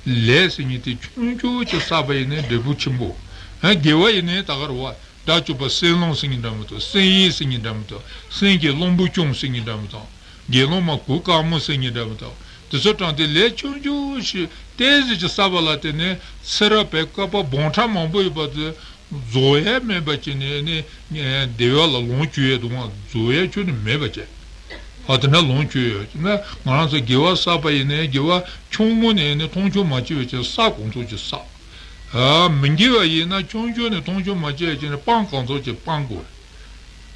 ལས་ཟེར་མཁན་དེ་ཆུང་ཆུང་ཅིག་བསགས་པ་ཡིན་ནའི་འབྲས་བུ་ཆེན་པོ། ཨ་དགེ་བ་ཡིན་ནའི་ད་ག་རེད་བ། དགྲ་བཅོམ་པ་སེང་གླང་ཟེར་མཁན་འདྲ་མི་འདུག་སེང་ཡིན་ཟེར་མཁན་འདྲ་མི་འདུག་སེང་གེ་གླང་པོ་སྐྱོང་ཟེར་མཁན་འདྲ་མི་འདུག་དགེ་སློང་མ་གོས་དཀར་མོ་ཟེར་མཁན་འདྲ་མི་འདུག་དེ་ཚོ་དྲངས་ཏེ་ལས་ཆུང་ཆུང་ཞིག་ཏོག་ཙམ་ཅིག་བསགས་པ་ལ་བརྟེན་ནས་ཚེ་རབས་པའི་བསྐལ་པ་འབུམ་ཕྲག་མང་པོ་ཡོད་པ་དེ་རྫོགས་ཡས་མེད་པ་བྱས་ནས་ནི་བདེ་བ་ལ་ལོངས་སྤྱོད་ཡས་འདུག་ཨང་། རྫོགས་ཡས་ཁྱོན་ནས་མེད་པ་བྱས། ཨ་དེ་འདྲ་ལོངས་སྤྱོད་ཡས་ན་ང་རང་ཚོ་དགེ་བ་བསགས་པ་ཡིན་ནའི་དགེ་བ་ཆུང་ངུ་ནས་ནི་མཐོང་ཆུང་མ་བྱས་པ་བྱས་བསགས་གང་ཐུབ་ཅིག་བསགས། ཨ་མི་དགེ་བ་ཡིན་ན་ཆུང་ཆུང་ནས་མཐོང་ཆུང་མ་བྱས་བྱས་ནས་སྤང་གང་ཐུབ་ཅིག་སྤང་དགོས།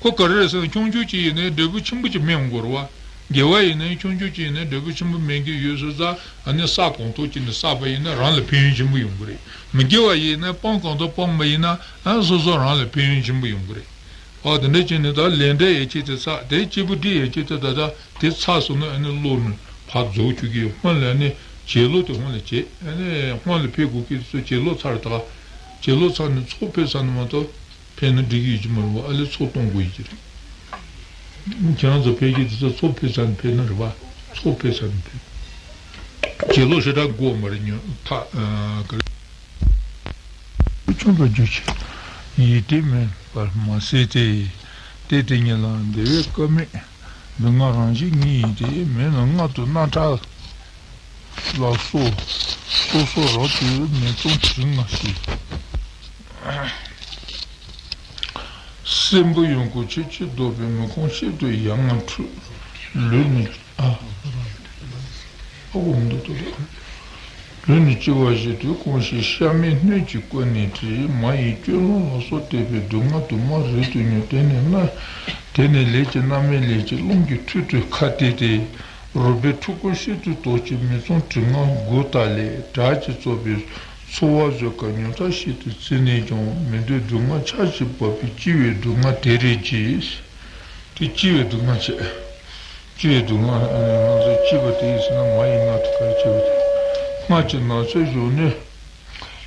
ཁོ་ག་རེ་རེད་ཟེར་ན་ཆུང་ཆུང་ཅིག་ཡིན་ནའི་འབྲས་བུ་ཆེན་པོ་ཅིག་སྨིན་འོང་དགོས་རེད་བ། དགེ་བ་ཡིན་ན་ཆུང་ཆུང་ཅིག་ཡིན་ན་འབྲས་བུ་ཆེན་པོ་སྨིན་གྱི་ཡོད་ཟེར་ཙང་། ཨ་ནི་བསགས་གང་ཐུབ་ཅིག་ནས་བསགས་པ་ཡིན་ན་རང་ལ་ཕན་ཡོན་ཆེན་པོ་ཡོང་གི་རེད། མི་དགེ་བ་ཡིན་ན་སྤང་གང་ཐུབ་སྤངས་པ་ཡིན་ན། ཨ་སོ་སོ་རང་ལ་ཕན་ཡོན་ཆེན་པོ་ཡོང་གི་རེད། ཨ་དེ་འདྲ་བྱས་ནས་ད་ལས་འབྲས་ཡན་ཆད་དེ་བསགས། དེ་སྐྱེས་བུ་འབྲས་ཡན་ཆད་དེ་ད་ལྟ་དེ་ཚར་སོང་ན། ཨ་ནི་བློ་ནི་ཕར་རྫོགས་བཅུག་གི་ཡོད། སྔོན་ལ་ནི་བྱིས་བློ་དེ་སྔོན་ལ་བྱེད། ཨ་ནི་སྔོན་ལ་ཕེབས་དགོས་ཀྱི་དེ་ཚོ་བྱིས་བློ་ཚར་དང་། བྱིས་བློ་ཚར་ནས་ཚོགས་ཕེབས་ཚར་ན་མ་གཏོགས། ཕེབས་ན་འགྲིག་གི་ཡོད་ཀྱི་མ་རེད་པ། ཨ་ལས་ཚོགས་གཏོང་དགོས་ཀྱི་རེད། ཁྱེད་རང་ཚོ་ཕེབས་ཀྱི་དེ་ཚོ་ཚོགས་ཕེབས་ཚར་ནས་ཕེབས་ན་རེད་པ། ཚོགས་ཕེབས་ཚར་ནས་ཕེབས། བྱིས་བློ་ཞེ་དྲག་དགོས་མ་རེད། ཉོན་ཐག་ཨ་ག་རེ། ཆུང་དུ་འགྱུར་ཕྱིར། ཡིད་བདེ་མེད་པར་མ་ཟད་དེ། དེ་དེ་ཉིད་ལ་བདེ་བའི་སྐབས་མེད། སྡུག་བསྔལ་རང་བཞིན་ཉིད་ཡིན་ཏེ། མེད་ན་མངལ་དུ་རྣམ་ཐར་ལ་སོགས་སོ་སོ་རང་དུ་མི་མཐོང་དྲི་ང་ཞེས། སྲིན་བུ་ཡང་ཁོ་ཆེ་ཆེར་བཟློག་པས། མི་ཁོམ་ཤིན་ཏུ་ཡ་ང་འཁྲུལ། ལུས་ནི་ཨ། ཨ་ཁོ་མི་འདུག་ཏོ། ལུས་ནི་ལྕི་བ་བཞིན་དུ་སྐོམ་ཞིང་། ཤ་མེད་སྣོད་ཀྱིས་བསྐོལ་ནས་དྲི། མ་ཡིས་སྐྱོ་སྣང་ལ་སོགས་བལྟས་པས། སྡུག་བསྔལ་དུ་མ་རེག་ཏུ་མྱོང་། དེ་ནས་ན། དེ་ནས་ལས་ཀྱི་རྣམ་སྨིན་ལས་ཀྱི་རླུང་གིས་འཁྲུད་དུ་ཁ་གཏད་དེ། རུས་པའི་ཕྲུ་གུ་ཤིན་ཏུ་དོག་ཅིང་། མི་མཐོང་དྲི་ང་དགུ་དག་ལས། དགྲ་གིས་གཙོས་པའི་ཚོ་བ་བཟོད་དཀའ། ཉུང་མཐའ་ཤིན་ཏུ་བརྩིས་ནས་ཀྱང་། མི་འདོད་སྡུག་བསྔལ་ཆར་གྱིས་འབབ་པས། ལྕི་བའི་སྡུག་བསྔལ་དེ་རེག་གྱིས། དེ་ལྕི་བའི་སྡུག་བསྔལ་བྱས། ལྕི་བའི་སྡུག་བསྔལ་ང་ཚོ་ལྕི་བ་དེ་ཡིན་ཟེར་ན། མ་ཡི་མངལ་དུ་ག་རེ་ལྕི་བ་དེ། སྔར་གྱི་ན་ཚོད་གཞོམ་ནས།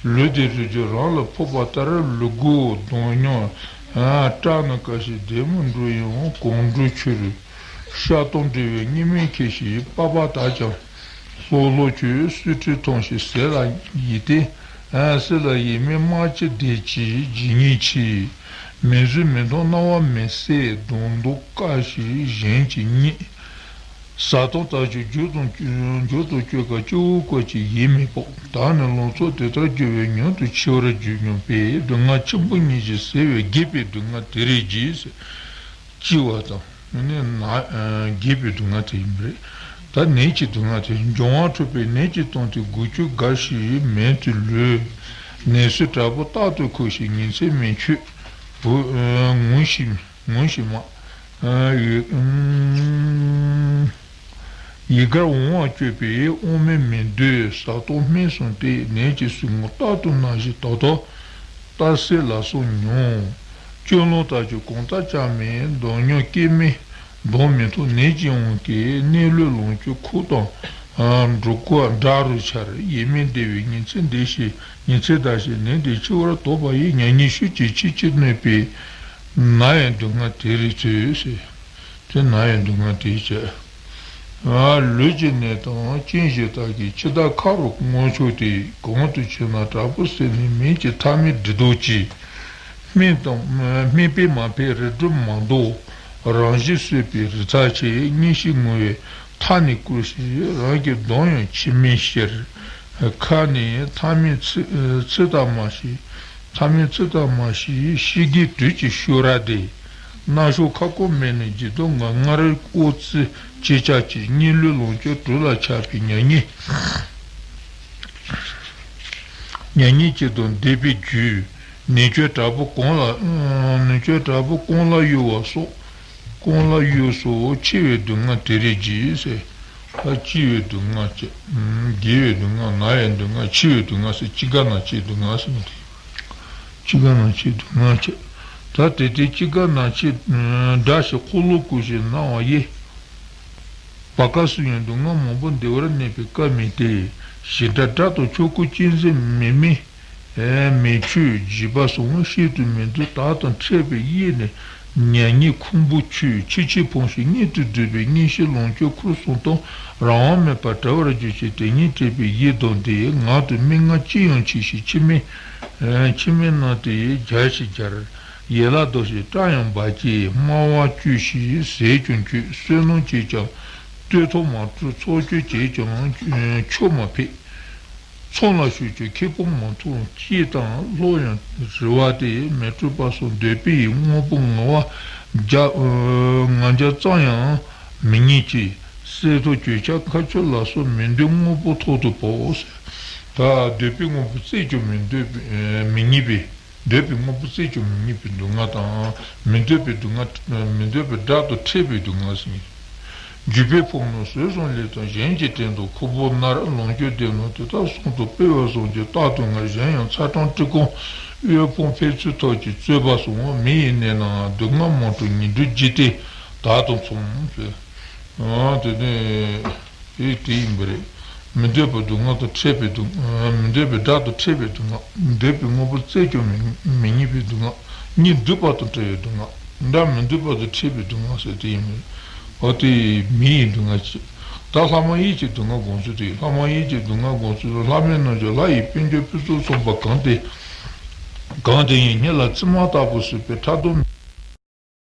ལུས་བདེ་རུས་གྱུར་རང་ལ་ཕོག་པ་ལྟར། ལུས་དགུ་གདོང་སྙོམས། སྐྲག་ན་དཀའ་ཞིང་བདེ་མོ་འགྲུབ་ཡང་། གང་འགྲུབ་ཆུ་རུད་ཤ་སྟོང་འདྲ་བས། གཉིད་མི་ཁེགས་ཤིང་པགས་པ་དག་ཀྱང་། ལྷོག་ལྷོག་ཁྱོད་སུས་ཁྲིད་མཐོང་ཞིང་ཟས་ལ་ཡིད་བརྟན། ཟས་ལ་ཡིད་མི་དམར་ལྕི་བདེ་སྐྱིད་ཇི་སྙེད་མཆིས། མིག་ཟུང་མི་མཐོང་རྣ་བ་མི་གསལ། གདོང་མདོག་དཀར་ཞིང་གཞན་གྱིས་རྙེད། བཟའ་བཏུང་དག་ཀྱང་རྒྱུ་དང་རྒྱུ་དང་བཅོས་དཀའ། སྤྱི་བོར་བཀོད་ཀྱང་ཡིད་མི་ཕོག་ད་ནི་ལང་ཚོ་དེ་ལྟར་གྱུར་པས། མྱུར་དུ་འཆི་བར་འགྱུར་སྙམ་པའི། སྡུག་བསྔལ་ཆེན་པོ་ཉིད་ཀྱིས་ཟད་པའི། རྒས་པའི་སྡུག་བསྔལ་དེ་རེག་གྱིས། ལྕི་བ་དང་ནི་ན། རྒས་པའི་སྡུག་བསྔལ་དེ་ཡིན་པ་རེད། ད་ནད་ཀྱི་སྡུག་བསྔལ་དེ། འབྱུང་བ་འཁྲུགས་པའི་ནད་ཀྱིས་བཏང་སྟེ། མགུ་ཆུ་འགགས་ཤིང་མལ་དུ་ལུས། ནད་སོས་དྲག་པོས་རྟག་ཏུ་ཁོལ་ཞིང་། ཉིན་མཚན་མི་འཆོས་བུ་ངུ་ཞིང་ངུ་ཞིང་མ། ཡིད་ཡིད་དགར་འོང་བ་སྤྱོད་པས། དབང་མེད་མི་འདོད་བཟའ་བཏུང་སྨིན་སོང་སྟེ། ནད་ཀྱི་ཟུག་རྔུ་རྟག་ཏུ་མནར་ཞིང་ད་ལྟོ་རྟག་སེལ་ལ་སོགས་མྱོང་། སྐྱོ་སྣང་དག་ཀྱང་གང་དག་ཀྱང་མེད། གདོང་སྙོམས་སྐད་མི་གདོང་མི་མཐོང་ནད་ཀྱི་དབང་གིས། གནས་ལུས་ལོངས་སྤྱོད་ཁུག་དང་འགྲོ་ཀུན་དགྲ་རུ་འཆར། ཡིད་མི་བདེ་བས་ཉིན་མཚན་འདས་ཤིང་། ཉིན་མཚན་འདས་ཤིང་ནད་དེ་འཆི་བར་དོགས་པ་ཡིས། མྱ་ངན་ཤུགས་ཀྱིས་ཆེས་ཆེར་གནོད་པས། ན་ཡི་སྡུག་བསྔལ་དེ་རེག་ཚུལ། དེ་ན་ཡི་སྡུག་བསྔལ་དེ་བྱས། ལུས་ཀྱི་ནད་དང་རྐྱེན་གཞན་དག་གིས། འཆི་བདག་ཁ་རུ་དངངས་ཕྱུག་སྟེ། གང་དུ་ཕྱིན་ན་དྲག་པོ་བསད་ནས། མིག་གི་མཐའ་མིག་སྦྲུལ་གདུག་གིས། སྨིན་དང་སྨིན་པས་མ་ཕན་རིལ་བུ་མ་ལྡོག་རང་བཞིན་སོས་པའི་རི་དྭགས་ཆེ། གཉིད་ཤིང་ངུ་བས་མཐའ་ནས་བསྐོར་ཞིང་། རང་གི་གདོང་ཡང་ཕྱི་མས་ཕྱེ། ཁ་ནས་མཐའ་མིག་ཚིག་ཚིག་དག་མ་ཤེས། མཐའ་མིག་ཚིག་དག་མ་ཤེས། ཤི་རྒས་དུས་ཀྱི་ཤུགས་ར་སྟེ། རྣ་གཤོག་ཁ་སྐོམ་མས་ནི་བརྗེད་དོ་ངས། ངར་དབུ་རྩེ་གཅིག་ཆག་གིས། གཉིད་ལུས་ལོངས་སྤྱོད་དྲུག་ལ་ཆགས་པའི་མྱ་ངན། མྱ་ངན་གཅིག་ཏུ་འདས་པའི་རྒྱུས། ནད་བཅོས་དྲག་པོ་གང་ལ། ནད་བཅོས་དྲག་པོ་གང་ལ་གཡོལ་བ་སོགས། གང་ལ་གཡོལ་སོགས་འཆི་བའི་སྡུག་བསྔལ་དེ་རེག་གྱིས་ཟེར། ད་འཆི་བའི་སྡུག་བསྔལ་བཅས། རྒས་པའི་སྡུག་བསྔལ། ན་ཡི་སྡུག་བསྔལ། འཆི་བའི་སྡུག་བསྔལ་ཟེར། འཆི་ཁ་ན་འཆིའི་སྡུག་བསྔལ་ཟེར་མི་དེ། འཆི་ཁ་ན་འཆིའི་སྡུག་བསྔལ་བཅས། ད་དེ་དེ་འཆི་ཁ་ན་འཆི་འདྲ་ཞིག་འཁོར་ལོ་བསྐོར་ཞིང་སྣང་བ་ཡི། བར་སྐབས་སུ་ཡང་སྡུག་བསྔལ་མང་པོ་བདེ་བར་གནས་པའི་སྐབས་མེད་དེ། ཞེ་དྲག་དགྲ་དང་ཆོས་སྐུ་གཅན་གཟན་མི་མི་མེ་ཁྱོད་བྱིས་པ་སོགས་བཤད་དུ་མི་འདོད། དག་དང་འཕྲད་པའི་ཡིད་ནི་མྱ་ངན་ཁུང་བུ་ཆུ། ཆེ་ཆེར་ཕོངས་ཤིང་གཉིད་དུ་བསྡུས་པས། གཉིད་ཤིང་ལོངས་སྤྱོད་ཁུར་སོང་དང་། རང་དབང་མེད་པར་བྲལ་བར་གྱུར་ཅིང་། དེ་ཉིད་བཀྲེས་པའི་ཡིད་གདུངས་ཏེ། ངལ་དུ་སྨྲེ་སྔགས་ཅི་ཡང་མཆིས་ཤིང་། མཆི་མས་མཆི་མས་མནན་ཏེ་འཇའ་ཞིག་འཇར། ཡན་ལག་ལྡོག་ཅིང་སྐྲ་ཡང་འབག་སྟེ། སྨྲ་བ་བཅོས་ཤིང་ཟས་ཀྱང་འཁྱུད། བསོད་ནམས་བྱས་ཀྱང་བསྟོད་ཐོག་མ་འཁྲུལ། ཚོགས་སྐྱོན་བྱས་ཀྱང་ཆོས་མ་ཕེབས། ཚོགས་ལ་ཞུགས་ཀྱང་ཁེ་སྤོང་མ་ཐོབ། སྐྱེས་དང་ལྷོ་ཡང་རི་བ་སྟེ། མི་འཁྲུགས་པ་སོགས་འདོད་པའི་དངོས་པོ་ང་བ་བརྒྱ་ང་བརྒྱ་ཙམ་ཡང་མི་རྙེད་ཅིང་། གསེར་ཐོག་གོས་ཆས་ཁ་ཆུ་ལ་སོགས་མི་འདོད་དངོས་པོ་ཐོག་ཏུ་བབས། ད་འདོད་པའི་དངོས་པོ་རྩད་ཀྱང་མི་འདོད་མི་རྙེད་པས། འདོད་པའི་དངོས་པོ་རྩད་ཀྱང་མི་རྙེད་པའི་སྡུག་བསྔལ་དང་། མི་འདོད་པའི་སྡུག་བསྔལ། མི་འདོད་པའི་དགྲ་དང་འཕྲད་པའི་སྡུག་བསྔལ་ཟེར་ནས། འཇུག་པའི་ཕུང་ནོར་ཟོས་སོང་ལས་དང་གཞན་གྱི་སྟེང་དུ་ཁུར་པོ་ནར་ལོངས་སྤྱོད་ལྡན་ནོ་དེ་དག་གསུམ་དུ་སྤེལ་བ་གསུམ་གྱི་རྟགས་དུ་ངར་གཞན་ཡང་ཚ་གྲང་བཀྲེས་སྐོམ་དབུལ་ཕོངས་འཕེལ་ཚུལ་ཐོག་གི་རྩོད་པ་གསུམ་མོ་མི་ཡི་གནས་ནའང་སྡུག་བསྔལ་མང་དྲགས་ངན་འགྲོའི་འཇིག་རྟེན་དག་དང་མཚུངས་ཟེར། ཨ་དེ་ནས་དེ་དེ་ཡིན་པ་རེད། མི་འདོད་པའི་སྡུག་བསྔལ་དང་འཕྲད་པའི་སྡུག་མི་འདོད་པའི་དགྲ་དང་འཕྲད་པའི་སྡུག་བསྔལ། འདོད་པའི་དངོས་པོར་བཙལ་ཀྱང་མི་མི་རྙེད་པའི་སྡུག་བསྔལ། གཉིས་འདུས་པ་དང་བྲལ་བའི་སྡུག་བསྔལ། དགྲ་མི་འདོད་པ་དང་འཕྲད་པའི་སྡུག་བསྔལ་ཟེར་དེ་ཡིན་པ་རེད། འོ་དེ་མི་ཡི་སྡུག་བསྔལ་གཅིག་ད་ལྷ་མ་ཡིན་གྱི་སྡུག་བསྔལ་དགོངས་ཚུལ་དེ་ལྷ་མ་ཡིན་གྱི་སྡུག་བསྔལ་དགོངས་ཚུལ་ལ་ལྷ་མིན་རྣམས་ཀྱང་ལྷ་ཡི་དཔལ་འབྱོར་ཕུན་སུམ་ཚོགས་པ་གང་དེ། གང་དེ་ཡིན་སྙིང་ལ་ཙི་མ་ལྟ་བུ་སྲིད་པའི་ཕྲག་དོག